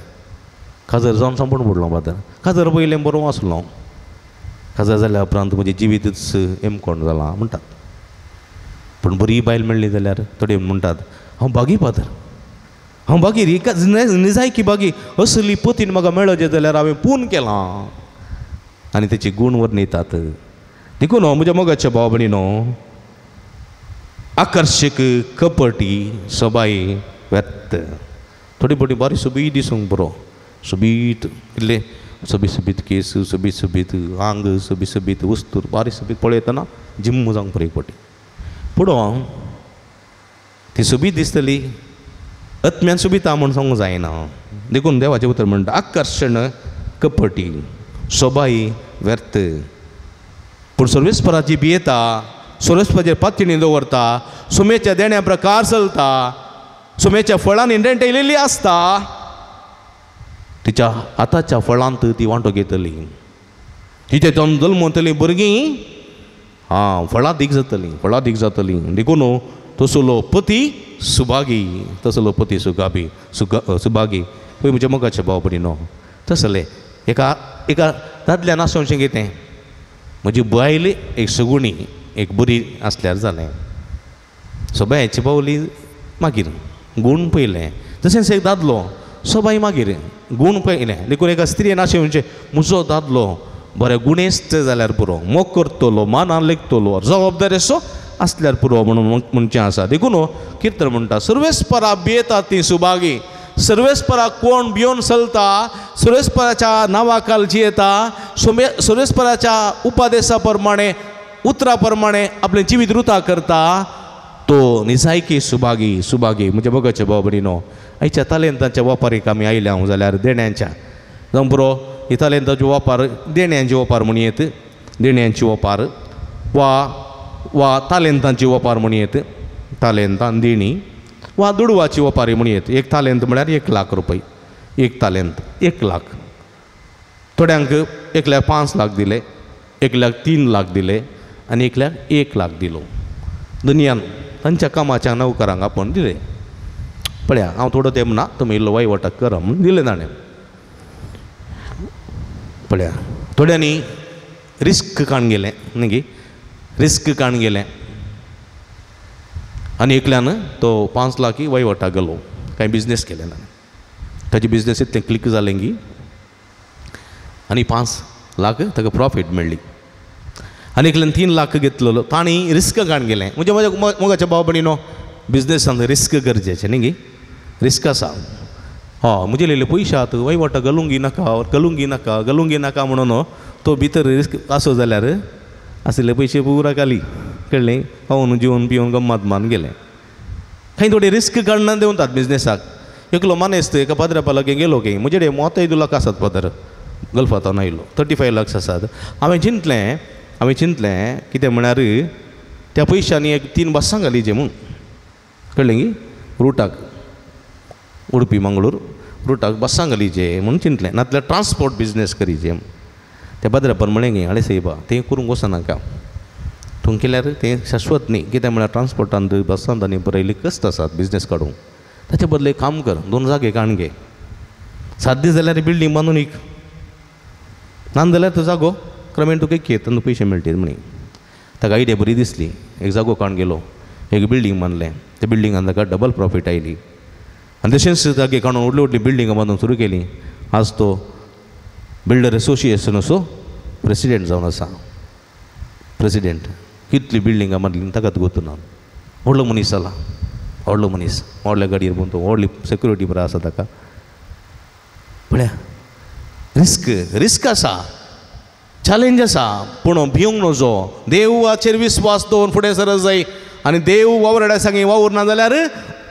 काजर जावन सांपून पडलो फादर, काजर पयलें बरो आसलो हांव, काजर जाल्या उपरांत म्हजें जिवीतच एमकोण जालां म्हणटात. पूण बरी बायल मेळ्ळी जाल्यार थोडे म्हणटात हांव बागी फादर, हांव बागी निजायकी बागी, असली पतीन म्हाका मेळचें जाल्यार हांवें पून केलां. आनी तेची गूण वर्णितात. देखून म्हज्या मोगाच्या भाव भयणीनो आकर्शक कपटी सबाय व्यर्थ. थोडी बोटी बारी सोबीत दिसूंक बरो, सोबीत इल्ले सोबीत सोबीत केस, सोबीत सोबीत आंग, सोबीत सोबीत वस्तूर बारी सोबीत पळयतना जिम्म जावंक बरी एक फावटी पुडो हांव ती सोबीत दिसतली, आत्म्यान सोबीत म्हूण सांगूंक जायना. देखून देवाचें उतर म्हणटा आकर्शण कपटी सोबाय व्यर्थ. पूण सर्वेस्पराची भियेता, सर्वेस्पराचेर पातणी दवरता, सुमेच्या देण्या प्रकार चलता, सुमेच्या फळांनी नेणटेलेली आसता, तिच्या हाताच्या फळांत ती वांटो घेतली, तिच्या जल्मतली भुरगीं आं फळादीक जातली, फळादीक जातली. देखून तसलो पती सुभागी, तसलो पती सुगाबी सुभागी. पळय म्हज्या मोगाच्या भाव भयणीनो तसले एका एका दादल्यान आसोवचें कितें, म्हजी बायल एक सगुणी एक बरी आसल्यार जालें, सोबायची पावली मागीर गूण पयलें. तशेंच एक दादलो सोबाय मागीर गूण पयलें. देखून एका स्त्रियेन अशें म्हणचें म्हजो दादलो बरें गुणेस्त जाल्यार पुरो, मोग करतलो, मानान लेखतलो, जबाबदारी असो आसल्यार पुरो म्हणून म्हणचें आसा. देखून किर्तन म्हणटा सर्वेस्परा भियेता ती सुभागी. सर्वेस्परा कोण भियोन चलता, सर्वेस्पराच्या नांवाखाल जियेता, सर्वेस्पराच्या उपदेसा प्रमाणे उतरा प्रमाणे आपलें जिवीत रुता करता, तो निजायकी सुभागी, सुभागी. म्हज्या मोगाच्या भाव भयणीनो आयच्या तालेंतांच्या वापारीक आमी आयल्या हांव जाल्यार देण्यांच्या जावं पुरो ही तालेंताचो वापर देण्यांची ओपार म्हणयेत, देण्यांची ओपार वा वा तालेंतांची ओपार म्हणयेत, तालेंतां देणी वा दुडवाची ओपारी म्हणयेत. एक तालेंत म्हळ्यार 1 लाख रुपये, एक तालेंत 1 लाख. थोड्यांक एकल्याक 5 लाख दिले, एकल्याक 3 लाख दिले आनी एकल्याक 1 लाख दिलो. दुनियान तांच्या कामाच्या नोकरांक आपोवन दिले. पळया हांव थोडो तेंप ना, तुमी इल्लो वयवटाक करा म्हूण दिलें ताणें. पळया थोड्यांनी रिस्क काण गेलें न्ही गी, रिस्क काण गेलें आनी एकल्यान तो 5 लाखी वयवटाक गेलो, कांय बिजनेस केलें ना, ताजे बिजनेस इतलें क्लिक जालें की आनी 5 लाख ताका प्रॉफीट मेळ्ळी. आनी एकल्यान 3 लाख घेतलेलो, तांणी रिस्क काडून गेलें. म्हणजे म्हज्या मोगाच्या भाव भयणीनो, बिजनेसान रिस्क गरजेचें न्ही गी, रिस्क आसा. हय, म्हजे लेले पयशे आत वयवाटा घालूंक नाका, घालूंक नाका, घालूंक नाका म्हणून तो भितर रिस्क आसो जाल्यार आशिल्ले पयशे पुरा घाली, कळ्ळें, खावन जेवन पिवन गम्मात मान गेलें. खंय थोडे रिस्क काडना देंवतात बिजनेसाक. एकलो मानेस्त एका पाद्रा लागीं गेलो की म्हजे कडेन मोतय 2 लाख आसात पादर, गल्फांतल्यान आयलो, 35 लाख आसात. हांवें चिंतलें कितें म्हळ्यार त्या पयशांनी एक 3 बसां घालीचे म्हूण, कळ्ळें गी, रुटाक उडपी मंगळूर रुटाक बसां घालीचे म्हूण चिंतलें, नातल्यार ट्रान्सपोर्ट बिजनेस करीचे. त्या पाद्रापान म्हळें गी, आळे सायबा तें करूंक वचनाका, तूं केल्यार तें शाश्वत न्ही. कितें म्हळ्यार ट्रान्सपोर्टांत बसांत आनी बरयल्ली कश्ट आसात बिजनेस काडूंक, ताचे बदले काम कर, 2 जागे काण घे, 7 दीस जाल्यार बिल्डींग बांदून एक, ना जाल्यार तो जागो क्रमेण तुका एक तांकां पयशे मेळटीत म्हणी. ताका आयडिया बरी दिसली, एक जागो काण गेलो, एक बिल्डींग बांदलें, त्या बिल्डिंगान ताका डबल प्रॉफीट आयली. आनी तशेंच जागे काडून व्हडली व्हडली बिल्डिंगां बांदूंक सुरू केली. आज तो बिल्डर एसोसिएशनाचो प्रेसिडेंट जावन आसा. प्रेसिडेंट कितली बिल्डिंगां बांदली ताका गोतू ना. व्हडलो मनीस जाला, व्हडलो मनीस, व्हडल्या गाडयेर भोंवतो, व्हडली सेक्युरिटी बरी आसा ताका. पळया, रिस्क रिस्क आसा, चॅलेंज आसा, पूण भिवंक नजो. देवाचेर विस्वास दवरून फुडें सरत जाय. आनी देव वावराड्या सांगी वावुरना जाल्यार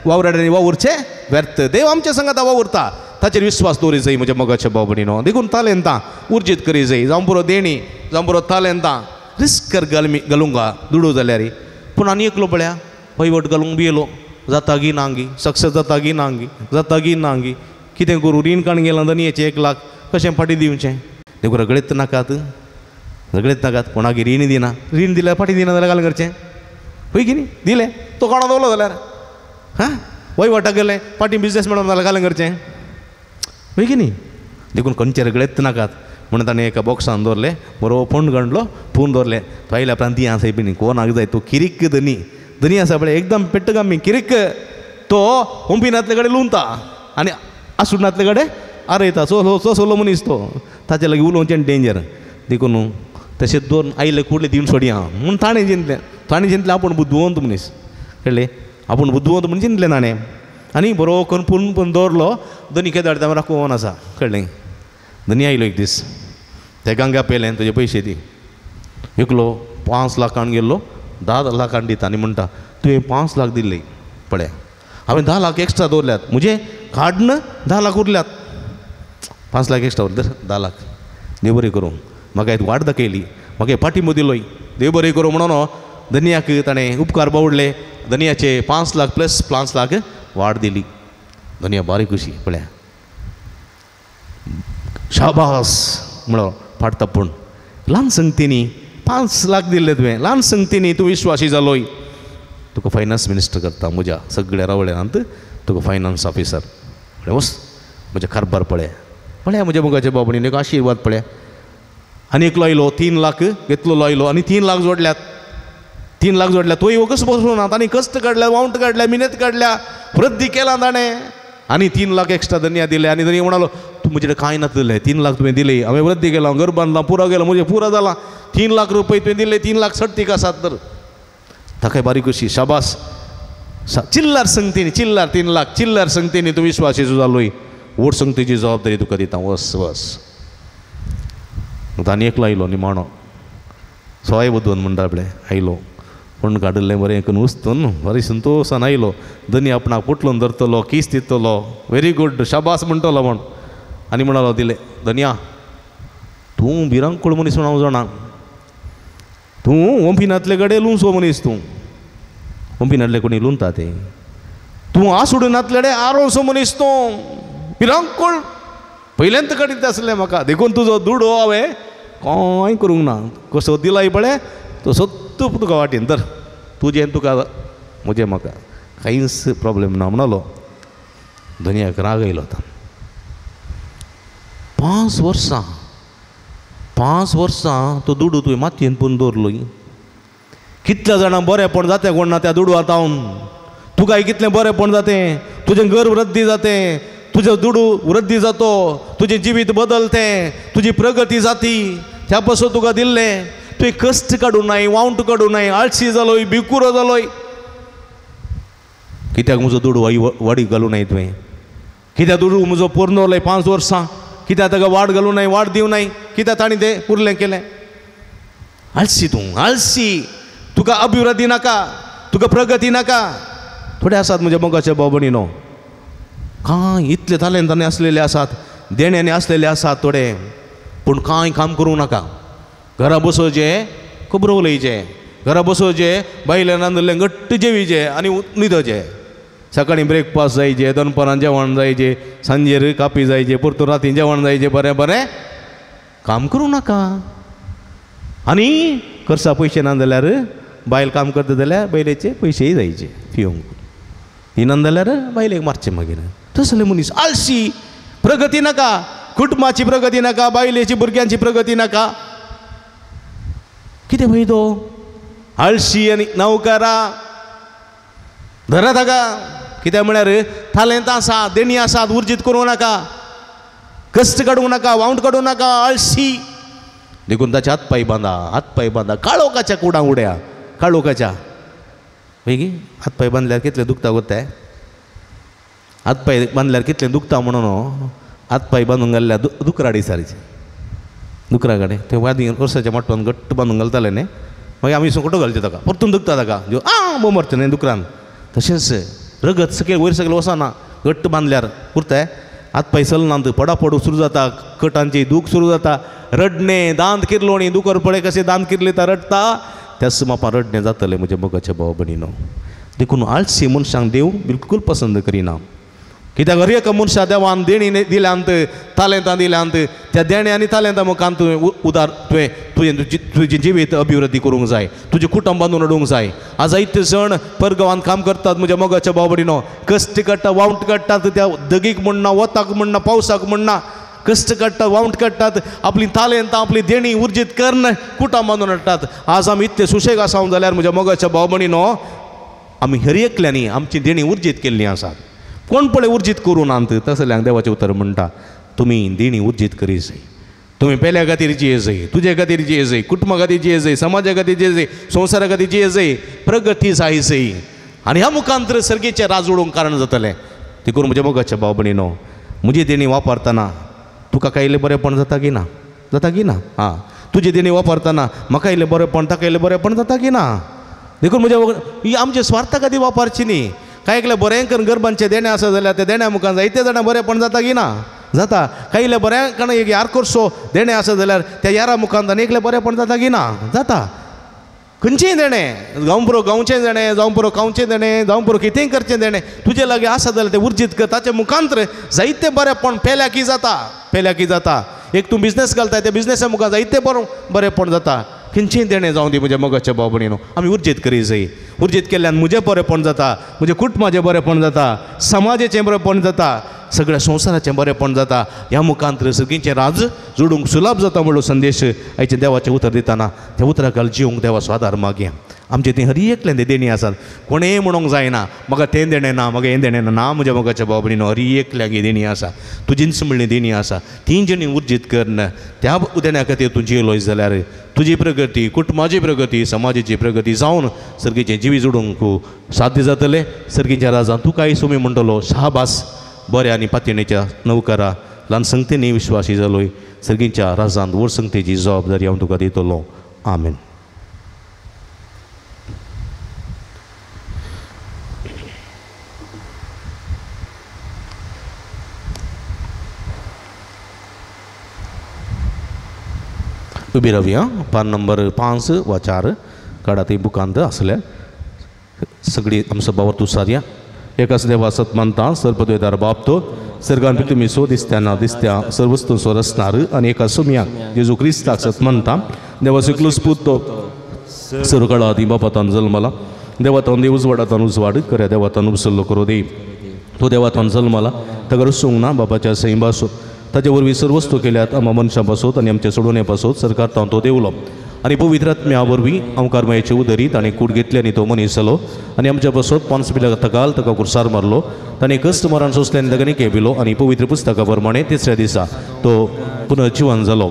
वावराड्यांनी वावुरचें व्यर्थ. देव आमच्या संगाता वावुरता, ताचेर विस्वास दवरी जाय म्हज्या मोगाच्या भाव भयणीनो. देखून तालेंतां उर्जीत करी जाय, जावं पुरो देणी, जावं पुरो तालेंतां. रिस्क कर घालूंक दुडू जाल्यार. पूण आनी एकलो पळया वयवट घालूंक भियेलो, जाता गी ना गी, सक्सेस जाता गी ना गी, जाता गी ना गी, कितें करूं, रीण काडून गेलां दनयेचें 1 लाख कशें फाटीं दिवचें. देखून रगडेत नाकात, रगडेत नाकात, कोणाक रीण दिना, रीण दिल्यार फाटीं दिना जाल्यार घालून करचें पळय की न्ही, दिलें तो कोणा दवरलो जाल्यार हां वयवाटाक गेलें फाटीं बिजनेस मेळोन जाल्यार घालून करचें पळय की न्ही. देखून खंयचे रगडेत नाकात म्हणून ताणें एका बॉक्सान दवरलें, बरो फोंड काडलो, पूण दवरलें. तो आयल्या उपरांत ती आसा पळय कोणाक जाय तो किरीक धनी धनी आसा पळय एकदम पेट्ट गामी किरीक, तो हुंपिनातले कडेन लुंता आनी आसुनातले कडेन आरयता. सो सोलो मनीस तो, ताचे लागीं उलोवचें डेंजर. देखून तशें 2 आयले कुडले दिवन सोडया म्हूण ताणें चिंतलें, ताणें चिंतलें आपूण बुदवंत मनीस, कळ्ळें, आपूण बुदवंत म्हूण चिंतलें ताणें. आनी बरो करून पूर्ण पूर्ण दवरलो. धनी केदार धाडटा राखून आसा, कळ्ळें. धनी आयलो एक दीस, ते गंगा पेलें तुजे पयशे दी. एकलो 5 लाखान गेल्लो, 10 लाखान दिता आनी म्हणटा तुवें 5 लाख दिल्ले पळय, हांवें 10 लाख एक्स्ट्रा दवरल्यात, म्हजे काडन 10 लाख उरल्यात, 5 लाख एक्स्ट्रा उरले, 10 लाख देव बरें करूं, म्हाका एक वाट दाखयली, म्हाका पाठिंबो दिलोय, देव बरें करूं म्हणून धनियाक ताणें उपकार बावडले. धनियाचे 5 लाख प्लस 5 लाख वाड दिली. धनिया बारीक खुशी पळया, शाबास म्हणो फाटता. पूण ल्हान संगतींनी 5 लाख दिल्ले तुवें, ल्हान संगतींनी तूं विश्वासी जालोय, तुका फायनान्स मिनिस्टर करता, म्हज्या सगळ्या रावळ्यांत तुका फायनान्स ऑफिसर. वच म्हज्या कारभार पळय, पळया म्हज्या मोगाच्या बाबणीन एक आशिर्वाद पळया. आनी एकलो आयलो 3 लाख घेतलेलो आयलो आनी 3 लाख जोडल्यात, 3 लाख जोडल्यात. तोय कसो बसलो ना, ताणें कश्ट काडल्या, वावंट काडल्या, मिनेत काडल्या, वृद्धी केला ताणें आनी 3 लाख एक्स्ट्रा धनिया दिले. आनी धनिया म्हणालो तूं म्हजे कडेन कांय नासलें, 3 लाख तुवें दिले, हांवें वृद्धी केला, घर बांदला, पुरो गेलो, म्हजें पुरो जाला, 3 लाख रुपये तुवें दिले, 3 लाख सडतीक आसात. तर ताकाय बारीक खुशी, शाबास, चिल्लार संगतीनी, चिल्लार 3 लाख चिल्लार संगतीनी तूं विश्वासी जालोय, व्हड संगतीची जबाबदारी तुका दिता, वस वस. आनी एकलो आयलो निमाणो, सोय बुदवंत म्हणटा पळय आयलो, पूण काडिल्लें बरें करून उस्तून बरें संतोशान आयलो. धनी आपणाक पुटलून धरतलो, कीस दितलो, व्हेरी गुड शाबास म्हणटलो म्हण. आनी म्हणालो दिले, धनिया तूं भिरांकूळ मनीस म्हण हांव जाणा, तूं ओंपिनातले कडेन लुंसो मनीस, तूं ओंपिनातले कोणी लुंता ते, तूं आसुडूनातले कडेन आरोसो मनीस, तूं भिरांकूळ पयल्यांत कडेन आसलें म्हाका, देखून तुजो दुडो हांवें कांय करूंक ना, कसो दिलाय पळय तो सत्तू तुका वाटेन, तर तुजें तुका म्हजें म्हाका कांयच प्रॉब्लेम ना म्हणालो. धनियाक राग आयलो. आतां 5 वर्सां, 5 वर्सां तो दुडू तुवें मातयेन पूण दवरलो, कितल्या जाणां बरेंपण जातें कोण ना त्या दुडू आतां तुकाय कितलें बरेंपण जातें, तुजें घर वृद्धी जातें, तुजो दुडू वृद्धी जातो, तुजें जिवीत बदलतें, तुजी प्रगती जाती. त्या पासून तुका दिल्लें तुवें कश्ट काडूं नाय, वावंट काडूं नाय, आळशी जालोय, भिकुरो जालोय. कित्याक म्हजो दुडू वाडी घालूं नाय तुवें? कित्याक दुडू म्हजो पोर दवरलोय 5 वर्सां, कित्याक ताका वाड घालूं नाय, वाड दिवं नाय, कित्याक ताणें तें उरलें केलें? आळशी तूं, आळशी. तुका अभिवृद्धी नाका, तुका प्रगती नाका. थोडे आसात म्हज्या मोगाचे भाव भयणीनो, कांय इतले तालेंतांनी आसलेले आसात, देण्यांनी आसलेले आसात थोडे, पूण कांय काम करूं नाका. घरा बसोवचें, खबरो उलयचें, घरा बसोवचें, बायले रांदिल्लें घट्ट जेवीचें आनी न्हिदोचें. सकाळीं ब्रेकफास्ट जायचें, दनपारां जेवण जायचें, सांजेर कापी जायचें, परतून रातीं जेवण जायचें. बरें बरें काम करूं नाका. आनी करसा पयशे ना जाल्यार बायल काम करता जाल्यार बायलेचे पयशेय जायचे पिवंक, दिना जाल्यार बायलेक मारचें मागीर. तसले मनीस आळशी. प्रगती नाका, कुटुंबाची प्रगती नाका, बायलेची भुरग्यांची प्रगती नाका. कितें फायदो? आळशी आनी नवकरा धरा ताका. कित्याक म्हळ्यार तालेंत आसा, देणी आसात, उर्जीत करूं नाका, कश्ट काडूंक नाका, वावंट काडूं नाका, आळशी. देखून ताचे हात पांय बांदा, हात पांय बांदा, काळोखाच्या कुडां उड्या, काळोखाच्या. मागीर हात पांय बांदल्यार कितलें दुखता गो तें? हात पांय बांदल्यार कितलें दुखता म्हणून हात पांय बांदून घाल्ल्यार दुकराडी सारचें, दुकरा कडेन ते वादी वर्साच्या मोटवान घट्ट बांदून घालताले न्ही, मागीर आमी सुंकटो घालचे ताका, परतून दुखता ताका, जो आ बोंब मारचें न्ही दुकरान. तशेंच रगत सकयल वयर सकयल वचना घट्ट बांदल्यार उरताय. हात पांय चलनात, पडापड सुरू जाता, कटांची दूख सुरू जाता, रडणें, दांत किरलोणी, दुकर पळय कशें दांत किरलेता रडटा, त्याच मापा रडणें जातलें म्हज्या मोगाच्या भाव भयणीनो. देखून आळशी मनशांक देव बिलकूल पसंद करिना. कित्याक हर एका मनशा देवान देणी दिल्यांत, तालेंतां दिल्यांत, त्या देणे आनी तालेंतां मुखान तुवें उदार तुवें तुजें तुजें जिवीत अभिवृद्धी करूंक जाय, तुजें कुटुंब बांदून हाडूंक जाय. आज जायते जण परगांवांत काम करतात म्हज्या मोगाच्या भाव भयणीनो, कश्ट काडटा, वावंट काडटात, त्या दगीक म्हणना, वताक म्हणना, पावसाक म्हणना, कश्ट काडटात, वावंट काडटात, आपली तालेंतां आपली देणी उर्जीत करून कुटुंब बांदून हाडटात. आज आमी इतले सुशेग आसा जाल्यार म्हज्या मोगाच्या भाव भयणीनो, आमी हर एकल्यांनी आमची देणी उर्जीत केल्लीं आसात. कोण पळय उर्जीत करूं नात तसल्यांक देवाचें उतर म्हणटा, तुमी देणी उर्जीत करी जाय. तुमी पेल्या खातीर जिये जाय, तुजे खातीर जिये जाय, कुटुंबा खातीर जिये जाय, समाजा खातीर जिये जाय, संवसारा खातीर जिये जाय, प्रगती जाय जाय. आनी ह्या मुखांतर सर्गेचें राज उडोवंक कारण जातलें. देखून म्हज्या मोगाच्या भाव भयणीनो, म्हजी देणी वापरतना तुका कांय इल्लें बरेंपण जाता की ना? जाता की ना? आं, तुजी देणी वापरतना म्हाका इल्लें बरेंपण, ताका इल्लें बरेंपण जाता की ना? देखून म्हज्या ही आमच्या स्वार्था खातीर वापरची न्ही. कांय एकले बरें करून गरबांचें देणें आसा जाल्यार त्या देण्या मुखार जायते जाणां बरेंपण जाता की ना? जाता. कांय इल्लें बरें कारण एक यार करसो देणें आसा जाल्यार त्या यारा मुखार आनी एकलें बरेंपण जाता की ना? जाता. खंयचेंय देणें, जावं पुरो गांवचें देणें, जावं पुरो खावचें देणें, जावं पुरो कितेंय करचें देणें, तुजे लागीं आसा जाल्यार तें उर्जीत कर. ताचे मुखांतर जायते बरेंपण पेल्याकी जाता, पेल्याकी जाता. एक तूं बिजनेस घालता, त्या बिजनेसा मुखार जायते बरेंपण जाता. खंयचेंय देणें जावं दी म्हज्या मोगाच्या भाव भयणीनो, आमी उर्जीत करी जाय. उर्जीत केल्ल्यान म्हजें बरेंपण जाता, म्हजें कुटुंबाचें बरेंपण जाता, समाजाचें बरेंपण जाता, सगळ्या संवसाराचें बरेंपण जाता. ह्या मुखांतर सगळींचें राज जोडूंक सुलभ जाता म्हणलो संदेश आयचें देवाचें उतर दितना त्या उतराक घाल जिवंक देवाचो आदार मागया. आमचें तें हर एकल्यान तें देणी आसात. कोणेंय म्हणूंक जायना म्हाका तें देणें ना, म्हाका हें देणें ना. ना म्हज्या मोगाच्या भाव भयणीनो, हर एकल्याक ही देणी आसा, तुजीच म्हणली देणी आसा, ती जेणी उर्जीत करून त्या देण्या खातीर तूं जियेलो जाल्यार तुजी प्रगती, कुटुंबाची प्रगती, समाजाची प्रगती जावन सर्गीचें जिवीत जोडूंक साध्य जातलें. सर्गीच्या राजान तुकाय सुमी म्हणटलो, शाबास, बऱ्या आनी पातयेच्या नवकरा, ल्हान संगतेनी विश्वासी जालोय, सर्गीच्या राजांत व्हड संगतेची जबाबदारी हांव तुका दितलो. आमेन. उबी रावया. पान नंबर 5 वा 4 काडा ती बुकांत आसल्या सगळी आमचो बावर तूं सारया. एकाच देवा सत मानता, सर्पद्वेदार बाप तो सर्गान पृथ्वी सो दिसत्या ना दिसत्या सर्वस्तू सो रसणार आनी एका सुमयाक जेजू क्रिस्ताक सत मानता. देवाचो एकलोच पूत तो सर्वकाळा आदी बापातान जल्मला, देवातान देव उजवाडातान उजवाड खऱ्या देवातान उपसल्लो करो देव. तो देवातान जल्मला, ताका रसूंक ना, बापाच्या सैंबासो ताचे वरवीं सर्वस्तू केल्यात आमकां मनशां पासत आनी आमचे सोडोवणे पासत सरकार तो देवलो आनी पवित्र आत्म्या वरवीं आमकार मायेचे उदरी ताणें कूड घेतली आनी तो मनीस जालो आनी आमच्या पासत 5 पिल्या तकाल ताका कुर्सार मारलो. ताणें कश्ट मरण सोंसलें आनी दगनिके पिलो आनी पवित्र पुस्तका प्रमाणे तिसऱ्या दिसा तो पुनर्जिवन जालो.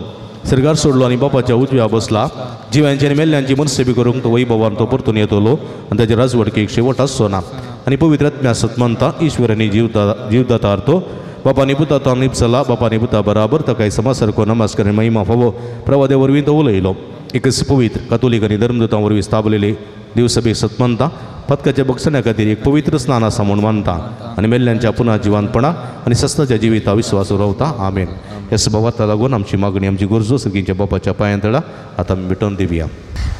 सरकार सोडलो आनी बापाच्या उजव्या बसला. जिव्यांची आनी मेल्ल्यांची मनसेबी करूंक तो वैभवान तो परतून येतलो आनी ताचे राजवटकेक शेवट आसचो ना. आनी पवित्र आत्म्या सतमंता ईश्वर आनी जीवदाता तो बापानी पुता तो निपसला. बापानी पुता बराबर ताका समासारको नमस्कार महिमा फावो प्रवादे वरवीं तो उलयलो. एकच पवित्र कातोलीक आनी धर्मदूतां वरवीं स्थापलेले दिवसभे सतमंता पदकाच्या बक्षण्या खातीर एक पवित्र स्नान आसा म्हूण मानता आनी मेल्ल्यांच्या पुनः जिवानपणा आनी सस्नाच्या जिविता विश्वास रावता. आमेन. ह्या सभावाता लागून आमची मागणी आमची गरजो सर्गींच्या बापाच्या पांयां तळा आतां आमी भेटोवन दिवया.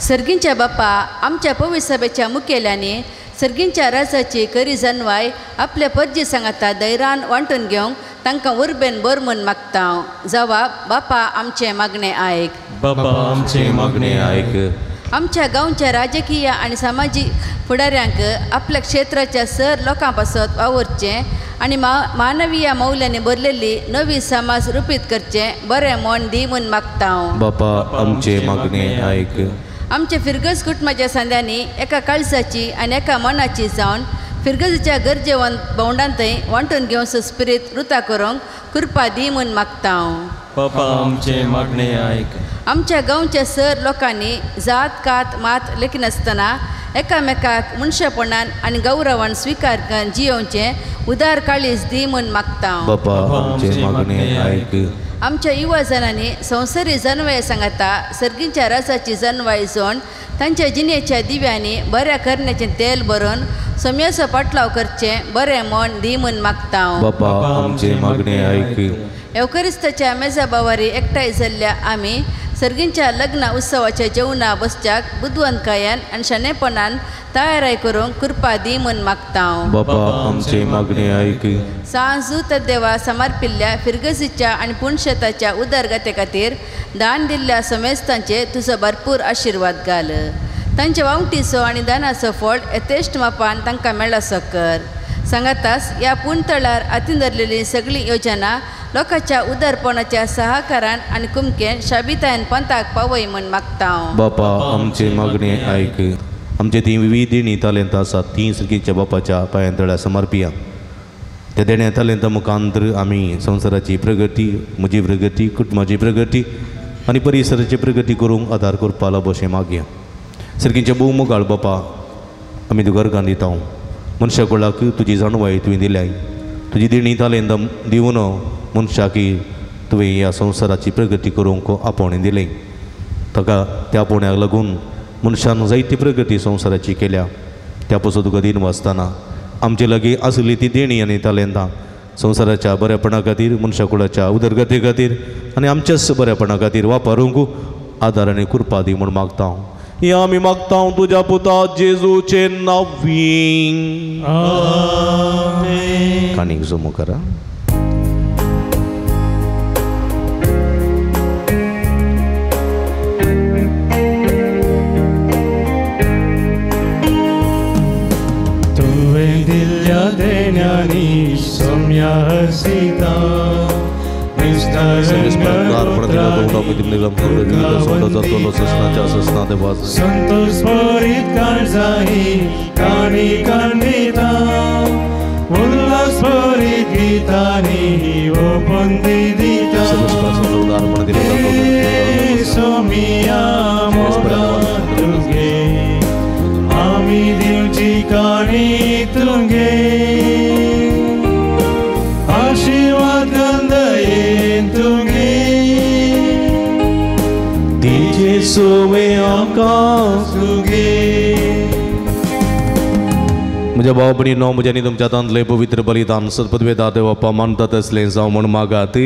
सर्गींच्या बापा आमच्या पवित्र सभेच्या मुखेल्यांनी सर्गींच्या राजाची करी जनवाय आपल्या परजी सांगाता दैरान वांटून घेवंक तांकां उर्बेन बर म्हूण मागता. जवाब बापा आमचें मागणें आयक. बापा आमचें मागणें आयक. आमच्या गांवच्या राजकीय आनी सामाजीक फुडाऱ्यांक आपल्या क्षेत्राच्या सर लोकां पासत वावुरचें आनी मानवीय मौल्यांनी भरलेली नवी समाज रुपीत करचें बरें म्हण दी म्हूण मागता. बापा आमचें मागणें आयक. आमच्या फिरगज कुटुंबाच्या सांद्यांनी एका काळजाची आनी एका मनाची जावन फिरगजीच्या गरजेवंत भोंवडांतय वांटून घेवचो स्पिरीत रुता करूंक कृपा दी म्हूण मागता. बापा आमचें मागणें आयक. आमच्या गांवच्या सर लोकांनी जात कात मात लेखिनासतना एकामेकाक मनशापणान आनी गौरवान स्विकार करून जियोवचें उदार काळीज दी म्हूण मागता. बापा आमचें मागणें आयक. आमच्या युवा जणांनी संवसारी जनवाय सांगाता सर्गींच्या रसाची जनवाय जोन तांच्या जिणेच्या दिव्यांनी बऱ्या करण्याचें तेल भरून सोम्याचो पाटलाव करचें बरें म्हण दी म्हूण मागता. बापा आमचें मागणें आयक. एवकरिस्ताच्या मेजाबावारी एकठांय जाल्ल्या आमी सर्गींच्या लग्न उत्सवाच्या जेवणा बसच्याक बुदवंतकायान आनी शाणेपणान तयाराय करूंक कृपा दी म्हूण मागता. बापा आमचें मागणें आयक. सांजू देवा समर्पिल्ल्या फिरगजीच्या आनी पुणशेताच्या उदरगते खातीर दान दिल्ल्या समेस्तांचे तुजो भरपूर आशिर्वाद घाल. तांच्या वावटीचो आनी दानाचो फळ यथेश्ट मापान तांकां मेळसो कर. सांगातास ह्या पुणतळार हातीन धरलेली सगळी योजना लोकांच्या उदारपणाच्या सहकारान आनी कुमकेन शाबितायन पंथाक पावय म्हूण मागता. बापा आमचें मागणें आयक. आमचे तीं विविध देणी तालेंत आसात तीं सर्गीच्या बापाच्या पांयां तळ्या समर्पिया. त्या देण्या तालेंता मुखांतर आमी संवसाराची प्रगती, म्हजी प्रगती, कुटुंबाची प्रगती आनी परिसराची प्रगती करूंक आदार करपा लागो अशें मागया. सर्गीच्या भोव मोगाळ बापा आमी तुका अर्गां दिता. मनशा कुळाक तुजी जाणवाय तुवें दिल्याय. तुजी देणी तालेंत दिवन मनशाक तुवें ह्या संवसाराची प्रगती करूंक आपोवणें दिलें. ताका त्या आपोवण्याक लागून मनशान जायती प्रगती संवसाराची केल्या. त्या पासून तुका दिन वाचतना आमचे लागीं आसली ती देणी आनी तालेंतां संवसाराच्या बरेपणा खातीर, मनशा कुळाच्या उदरगती खातीर आनी आमच्याच बरेपणा खातीर वापरूंक आदार आनी कृपा दी म्हूण मागता. ह्या आमी मागता तुज्या पुता जेजूचे नांवी. आमेन. काणीक जमो करा. तुवें दिल्ल्या देण्यांनी सोम्या हसिता संतोष भरीत काळजाही काणी कांडिता उल्हास भरीत गीतांनी ओपंदी दिता. सोमिया मोगा तुगे आमी दिवची काणी तुगे आशीर्वाद गंदयेन तुगे तिजे सोवे आकाश तुगे. म्हज्या भाव भयणीनो, म्हज्या आनी तुमच्या हातांतलें पवित्र बलिदान सदपदवेदा देव बाप्पा मानतात तसलें जावं म्हूण मागात.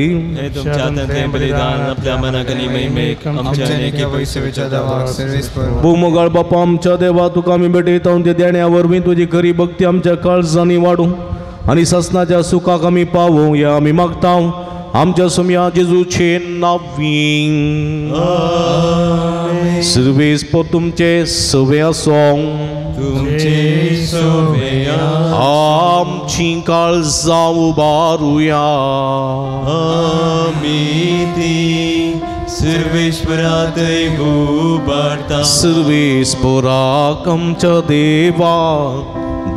भोव बापा आमच्या देवा, तुका आमी भेटयता. त्या देण्या वरवीं तुजी खरी भक्ती आमच्या काळजांनी वाडूं आनी ससनाच्या सुखाक आमी पावूं ह्या आमी मागता. आमच्या सोम्या जेजूचे नांवी. सर्वेस्पर तुमचे सवे आसूं. तुमचे सोबेया आमची काळजां उबारुया. आमी ती सर्वेश्वरा थंय उबारता. सर्वेस्पराक आमच्या देवा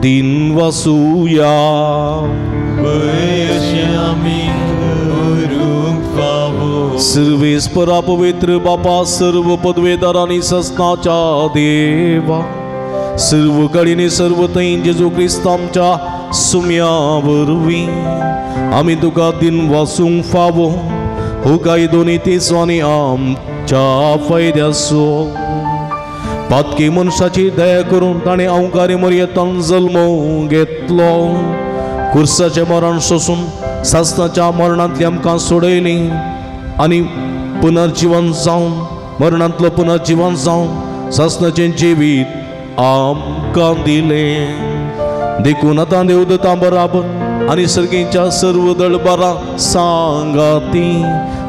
दिन वसुया. अशें आमी करूंक फावो. सर्वेस्परा पवित्र बापा सर्व पदवेदार आनी सस्नाच्या देवा सर्व कडेन सर्व थंय जेजू क्रिस्त आमच्या सुम्या वरवीं आमी तुका दिन वासूंक फावो. हो कायदो नीतीचो आनी आमच्या फायद्याचो पातकी मनशाची दया करून ताणें अवकारी मर्येतान जल्म घेतलो. कुर्साचें मरण सोसून सासणाच्या मरणांतली आमकां सोडयली आनी पुनर्जिवन जावन मरणांतलो पुनर्जिवन जावन सासणाचें जिवीत आमकां दिलें. देखून आतां देवदतां बराबर आनी सर्गीच्या सर्व दळबारां सांगाती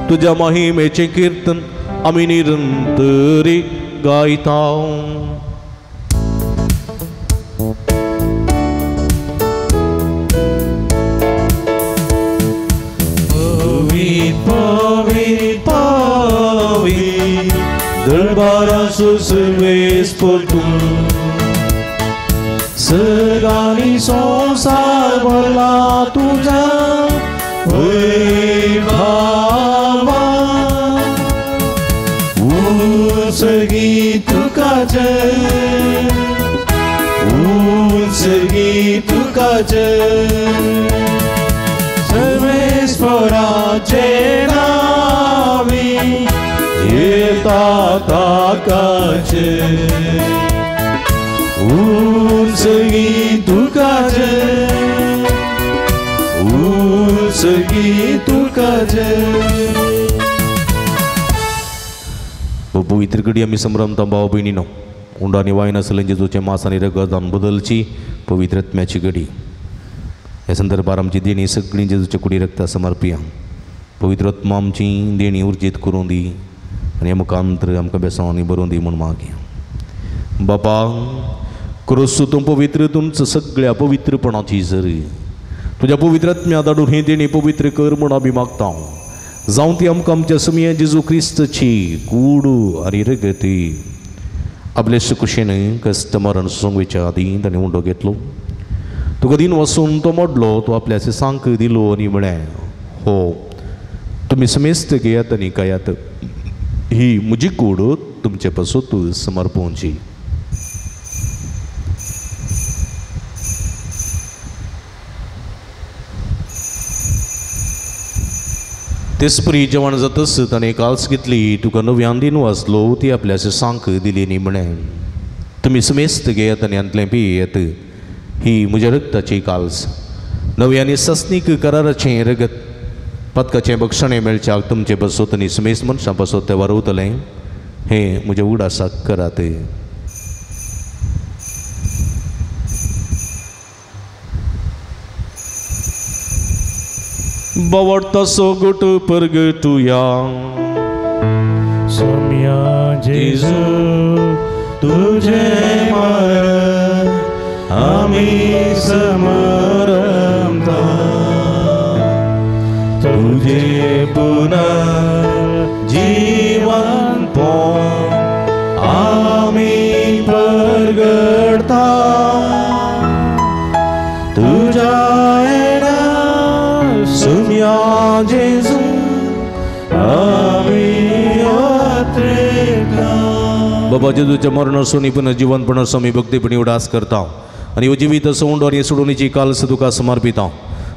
तुज्या महिमेचें किर्तन आमी निरंतरी गायता. पवित पवित दरबाराचो सर्वेस्पर तूं सगळ्यांनी संवसार भरला तुज्या वैभवान. उत्सर्गी तुका जय, उत्सर्गी तुका जय, सर्वेस्पराचे नावी येता ताकाचे. उत्सर्गी तुका जय, उत्सर्गी तुका जय. पवित्र घडी आमी संभ्रमता भाव भयणीनो उंडो आनी वायन आसलें जेजूचें मांस आनी रगत जावन बदलची पवित्र आत्म्याची घडी. ह्या संदर्भार आमची देणी सगळीं जेजूच्या कुडी रक्ता समर्पिया. पवित्र आत्मा आमची देणी उर्जीत करूं दी आनी ह्या मुखांतर आमकां बेसांव आनी बरोवन दी म्हूण मागया. बापा क्रोसू तूं पवित्र तुमचो सगळ्या पवित्रपणाची जरी तुज्या पवित्र आत्म्या धाडून ही देणी पवित्र कर म्हूण आमी मागता. जावं ती आमकां आमच्या सुमया जेजू क्रिस्तची कूड आनी रगती. आपले सुकुशेन कश्ट मरण सोंगवेच्या आदीं ताणें उंडो घेतलो. तुका दिन वसून तो मोडलो. तो आपल्या सांक दिलो आनी म्हळें, हो तुमी समेस्त घेयात आनी खायात, ही म्हजी कूड तुमचे पासून समर्पोवची. तेसपरी जेवण जातच ताणें काल्स घेतली. तुका नव्यान दिन वाचलो. ती आपल्या सांक दिली आनी म्हळें, तुमी समेस्त घेयात आनी हांतलें पियेत, ही म्हज्या रगताची काल्स, नवी आनी सस्नीक कराराचें रगत. पदकाचें बक्षणें मेळच्याक तुमचे पासत आनी समेस्त मनशां पासत तें वारवतलें. हें म्हज्या उडासाक करात. बावडतासो गोट परगटुया. सोम्या जेजू तुझे मरण आमी समरमता, तुझे पुनर्जीवन आमी परगटता, तुझ्या येण्या सुम्या जेजू आमी यात्रेता. बाबा जेजूच्या मरणासून पुनर्जीवनपणाचो आमी भक्तीपणी उडास करता आनी हो जिवीत उंडो आनी सोडोवणेची काल्स तुका समर्पिता.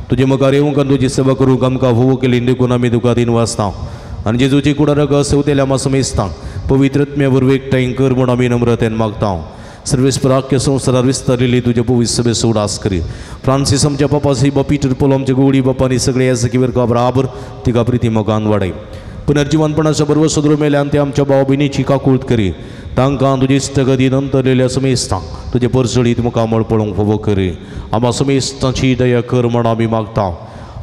तुजे मुखार येवंक आनी तुजी सेवा करूंक आमकां होवो केली देखून आमी तुका दिन वाचता आनी जेजूची कुडारक सेवतेल्या आमा समेस्तांक पवित्र आत्म्या वरवीं एकठांय कर म्हूण आमी नम्रतेन मागता. सर्वेस्पराख्य संवसारार विस्तारिल्ली तुजे पवित्र सभेचो उडास करी. फ्रांसीस आमच्या बापा बा पीटर पोलो आमच्या गोवडी बापा आनी सगळे ह्या वर्गा बराबर तिका प्रिती मोगान वाडय. पुनर्जीवनपणाचो बरोबर सदरो मेल्यान ते आमच्या भाव भयणीची काकूळत करी. तांकां तुजी इश्टगती नंतरलेल्या समेस्तांक तुजे परजळीत मुखामळ पळोवंक फावो करी. आमा समेस्तांची दया कर म्हण आमी मागता.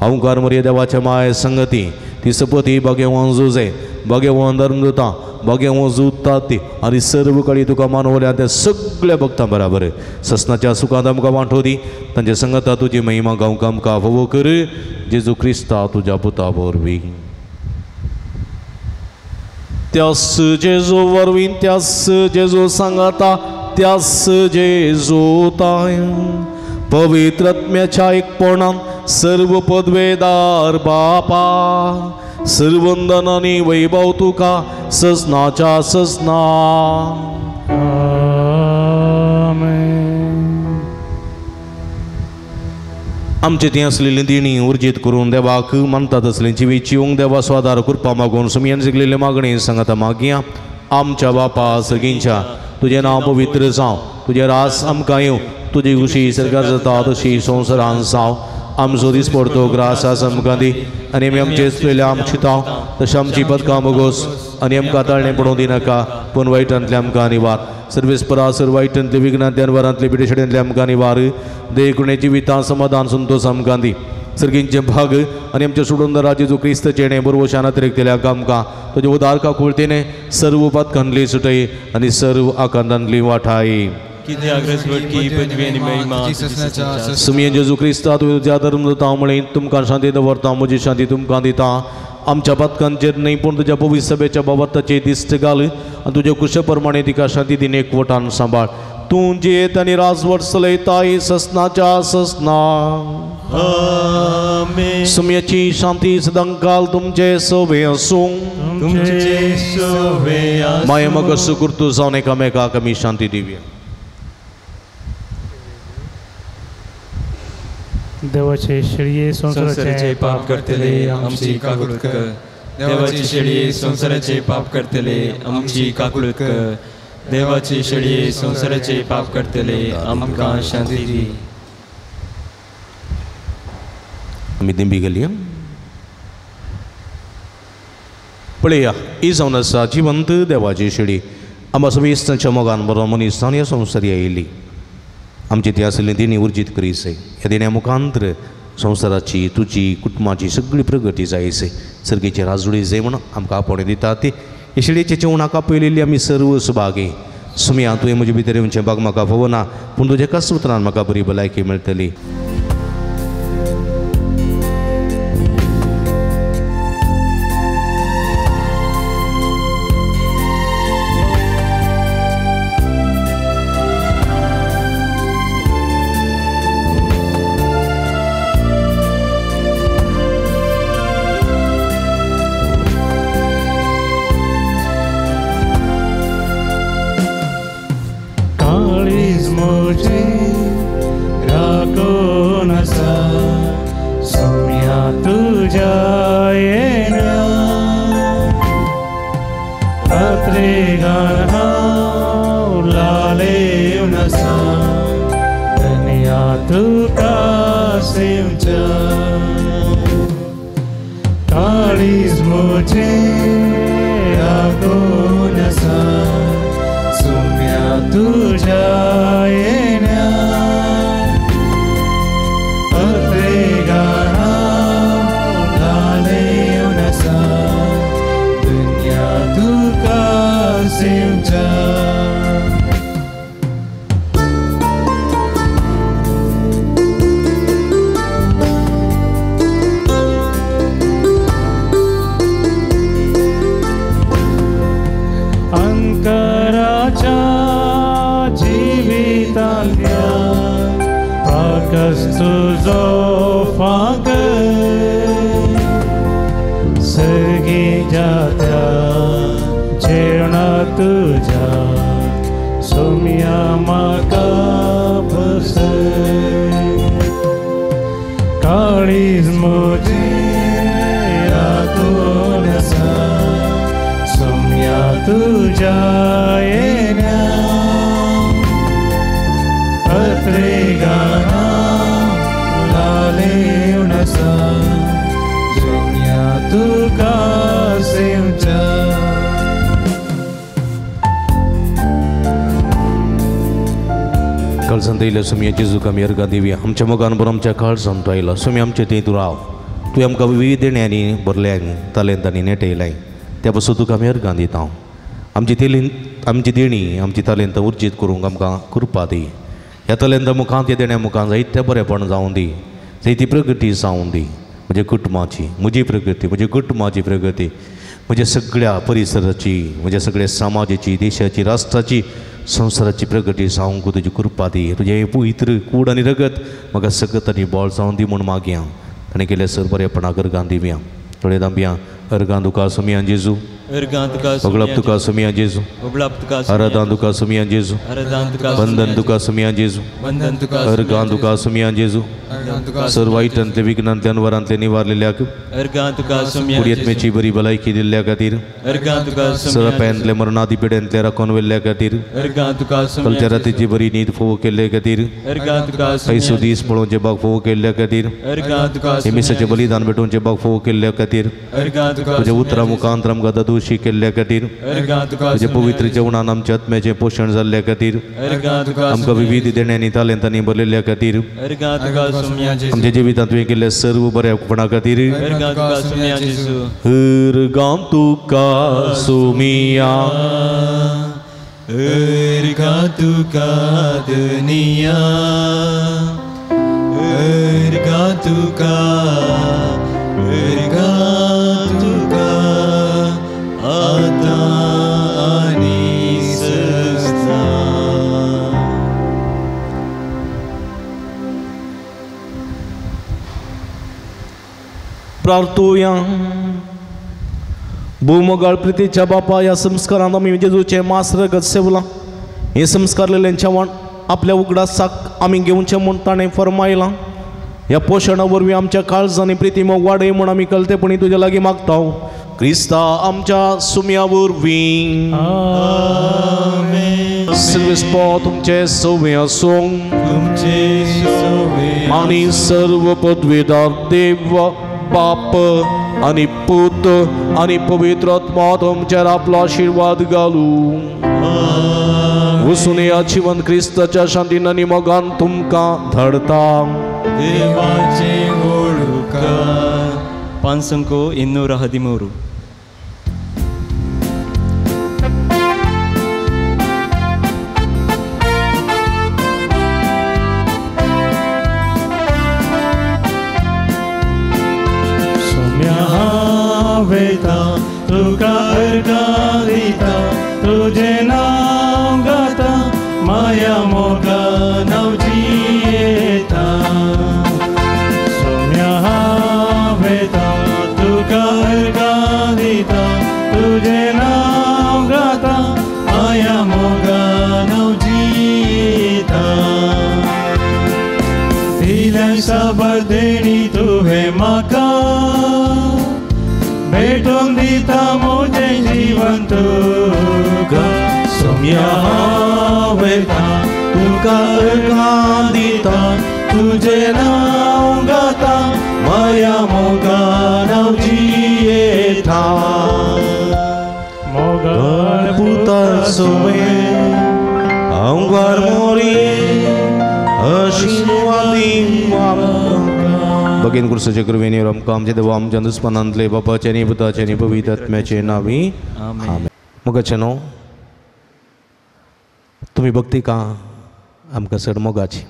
अवकार मरे देवाच्या माय संगती ती सपती भाग्यवान जुजे भाग्यवान धर्मदूता बागे वजूता ती आनी सर्व कडी तुका मानवल्या त्या सगळ्या भक्तां बराबर ससनाच्या सुखांत आमकां वांटो दी. तांच्या संगता तुजी महिमा गावंक आमकां फावो कर जेजू क्रिस्ता तुज्या पुता वरवीं. त्यास जेजू वरवीं त्यास जेजू सांगाता त्यास जेजू ताय पवित्र आत्म्याच्या एकपणान सर्व पदवेदार बापा सर्वंदन आनी वैभव तुका सजनाच्या सजना. आमचे ती आसलेली दिणी उर्जीत करून देवाक मानतात असली जिवीची उंग देवा स्वादार कृपा मागून सुमयन जिखलेली मागणी सांगता मागया. आमच्या बापा सगींच्या तुजें नांव पवित्र जावं, तुजें रास आमकां येवं, तुजी खुशी सरकार जाता तशी संवसारान जावं. आमचो दीस पडतो ग्रास आस आमकां दी आनी आमी आमचे चुयल्या आम चितां तशें आमची पदकां बोगोस आनी आमकां ताळणें पडोवंक दिनाका पूण वायटांतले आमकां निवार. सर्वेस्परा सर वायटांतले विघ्नांतल्यान वरांतले पिडेशेड्यांतले आमकां निवार. देखुणे जिवितां समाधान संतोष आमकां दी. सर्गींचे भाग आनी आमच्या सोडून जेजू क्रिस्त चेणे बरोवशान अतिरिक्तल्या आमकां तुजे उदार काकुळतेने सर्व पदकांतली सुटय आनी सर्व आकांतांतली वाठाय. सुमयेन जेजू क्रिस्ता तुवें तुज्या धर्म दिता म्हळें तुमकां शांती दवरता म्हजी शांती तुमकां दिता. आमच्या पदकांचेर न्हय पूण तुज्या पवित्र सभेच्या बाबताचेर दिश्ट घाल आनी तुज्या कुशे प्रमाणे तिका शांती दिन एकवटान सांबाळ. तूं जियेत आनी राजवट चलयताय ससनाच्या ससना. सुमयाची शांती सदांकाल तुमचे सोवे आसूं. माये मग सुकुर्तू जावन एकामेकाक आमी शांती दिवया. देवाचे शेळये संसाराचे पाप करतले आमची काकूळत कर. देवाची शेळये संसाराचे पाप करतले आमची काकूळत कर. देवाची शेळये संसाराचे पाप करतले आमकां शांती दी. आमी दिंबी गेली पळया ही जावन आसा जिवंत देवाची शेळी. आमकां सगळीं मोगान बरो मनीस जावन ह्या संवसारी आयिल्ली. आमची ती आसली दिणी उर्जीत करीसे ह्या दिण्या मुखांतर संवसाराची तुजी कुटुंबाची सगळी प्रगती जायसे सर्गेचे राजुळी जाय म्हूण आमकां आपोवणें दिता ती हे शेळयेचे जेवणाक आपयलेली आमी सर्व सुभागी. सुमया तुवें म्हजे भितर येवचें बाग म्हाका फावना पूण तुज्या एकाच उतरान म्हाका बरी भलायकी मेळटली. सुमी जेजूक आमी अर्गां दिवया. आमच्या मोगान बरो आमच्या काळजान तूं आयलो. सुमी आमचे थंय तूं राव. तुवें आमकां विविध देण्यांनी भरल्याय तालेंतांनी नेटयलाय त्या पासून तुका आमी अर्गां दिता. आमची देणी आमची तालेंत उर्जीत करूंक आमकां कृपा दी. ह्या तालेंता मुखांत ह्या देण्या मुखांत जायते बरेपण जावं दी, जायती प्रगती जावं दी. म्हज्या कुटुंबाची म्हजी प्रगती, म्हज्या कुटुंबाची प्रगती, म्हज्या सगळ्या परिसराची, म्हज्या सगळ्या समाजाची, देशाची, राष्ट्राची, संवसाराची प्रगती जावंक तुजी कृपा दी. तुजें पवित्र कूड आनी रगत म्हाका सकत आनी बळ जावन दी म्हूण मागया. ताणें केलें सर बरेपणा अर्गां दिवया. थोडे दांबया अर्गां तुका सुमया जेजू, ओगळप तुका सुमया जेजू, आराधान तुका सुमया जेजू, बंधन तुका सुमया जेजू, अर्गां तुका सुमया जेजू. सर वायटांतले विघ्नांतले अनवरांतले निवारलेल्याक, कुडयेतमेची बरी भलायकी दिल्ल्या खातीर, सरप्यांतले मरणादी पिड्यांतले राखून व्हेल्ल्या खातीर, कलच्या रातीची बरी न्हीद फोव केल्ले खातीर, ऐसो दीस पळोवचे बाग फोव केल्ल्या खातीर, हेमिसाचें बलिदान भेटोवचे बाग फोव केल्ल्या खातीर, तुज्या उतरां मुखांत आमकां दादोशी केल्ल्या खातीर, तुज्या पवित्र जेवणान आमच्या आत्म्याचें पोशण जाल्ल्या खातीर, आमकां विविध देण्यांनी तालेंतांनी भरलेल्या खातीर, आमच्या जिवितांत तुवें केल्ल्या सर्व बऱ्यापणा खातीर अर्गां तुका सुमिया, अर्गां तुका धनिया, अर्गां तुका, अर्गां तुका आतां आनी सदां. प्रार्थुया. भूमगाळ प्रितीच्या बापा, ह्या संस्कारांत आमी जेजूचें मास रगत सेवलां. हें संस्कारलेलें जेवण आपल्या उगडासाक आमी घेवचें म्हूण ताणें फर्मायलां. ह्या पोशणा वरवीं आमच्या काळजांनी प्रिती मोग वाडय म्हूण आमी कलतेपणी तुज्या लागीं मागता. क्रिस्ता आमच्या सुम्या वरवीं. सर्वेस्पो तुमचे सवे आसूं आनी सर्व पदवीदार देव बाप आनी पूत आनी पवित्र आत्मा तुमचेर आपलो आशिर्वाद घालूं. वसून ह्या जिवन क्रिस्ताच्या शांतीन आनी मोगान तुमकां धाडता. देवाचे ओळखा. 513. वेता तुका अर्गां दिता, तुजें नांव गाता, माया मोगा नांव जियेता. सोम्या वेता तुका अर्गां दिता, तुजें नांव गाता, माया मोगा नांव जियेता. दिल्या साबार देणी तुवें म्हाका, भेटून दिता म्हजें जिवन तुका. सोम्या वेता तुका अर्गां दिता, तुजें नांव गाता, माया मोगा नांव जियेता. मोगाळ पुता सोवे आंगार मोरी आशिर्वादी बगेन कुर्साचे कृपेन आमकां आमच्या देवा आमच्या दुस्मानांतले बापाचे आनी पुताचे आनी पवित्र आत्म्याचे नांवी आमेन. मोगाचे न्हू तुमी भक्ती का आमकां चड मोगाची.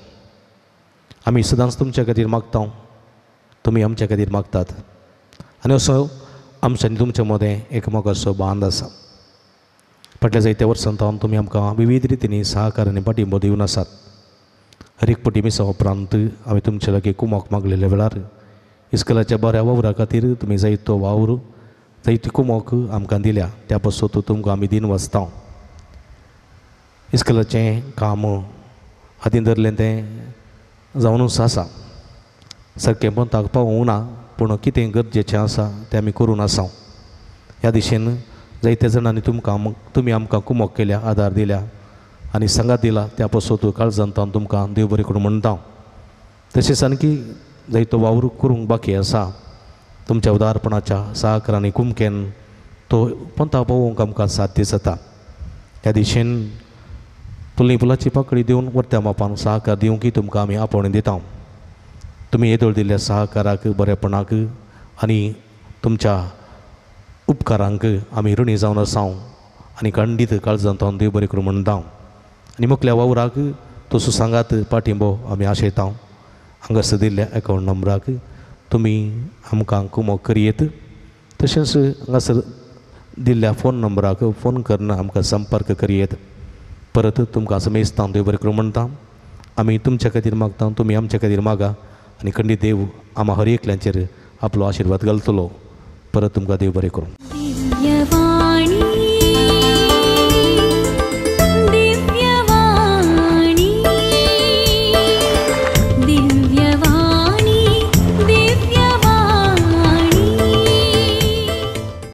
आमी सदांच तुमच्या खातीर मागता, तुमी आमच्या खातीर मागतात आनी असो आमच्या आनी तुमच्या मदें एक मोगाचो बांद आसा. फाटल्या जायत्या वर्सां सावन तुमी आमकां विविध रितींनी सहकार आनी पाठिंबो दिवन आसात. हर एक पटी मिसा उपरांत हांवें तुमच्या लागीं कुमोक मागलेल्या वेळार इस्कलाच्या बऱ्या वावरा खातीर तुमी जायतो वावर जायती कुमोक आमकां दिल्या, त्या पासून तुमकां आमी दिन वाचता. इस्कलाचें काम हातीन धरलें तें जावनूच आसा, सारकें पंथाक पावूंक ना, पूण कितें गरजेचें आसा तें आमी करून आसा. ह्या दिशेन जायत्या जाणांनी तुमकां तुमी आमकां कुमोक केल्या, आदार दिल्या आनी सांगात दिला, त्या पासून काळजांत हांव तुमकां देव बरें करूं म्हणटा. तशेंच आणकी जायतो वावर करूंक बाकी आसा. तुमच्या उदारपणाच्या सहकारांनी कुमकेन तो पंथा पावोवंक आमकां साध्य जाता. ह्या दिशेन तुली फुलाची पाकळी दिवन वरत्या मापान सहकार दिवंक तुमकां आमी आपोवणें दिता. तुमी येदोळ दिल्ल्या सहकाराक, बरेपणाक आनी तुमच्या उपकारांक आमी ऋणी जावन आसा. आनी खंडीत काळजांत हांव देव बरें करूं म्हणटा. आनी मुखल्या वावराक तसो सांगात पाठिंबो आमी आशयता. हांगासर दिल्ल्या एकावंट नंबराक तुमी आमकां कुमोक करयेत. तशेंच हांगासर दिल्ल्या फोन नंबराक फोन करून आमकां संपर्क करयेत. परत तुमकां समेस्तां देव बरें करूं म्हणटा. आमी तुमच्या खातीर मागता, तुमी आमच्या खातीर मागा आनी खंडीत देव आमा हर एकल्यांचेर आपलो आशिर्वाद घालतलो. परत तुमकां देव बरें करूं.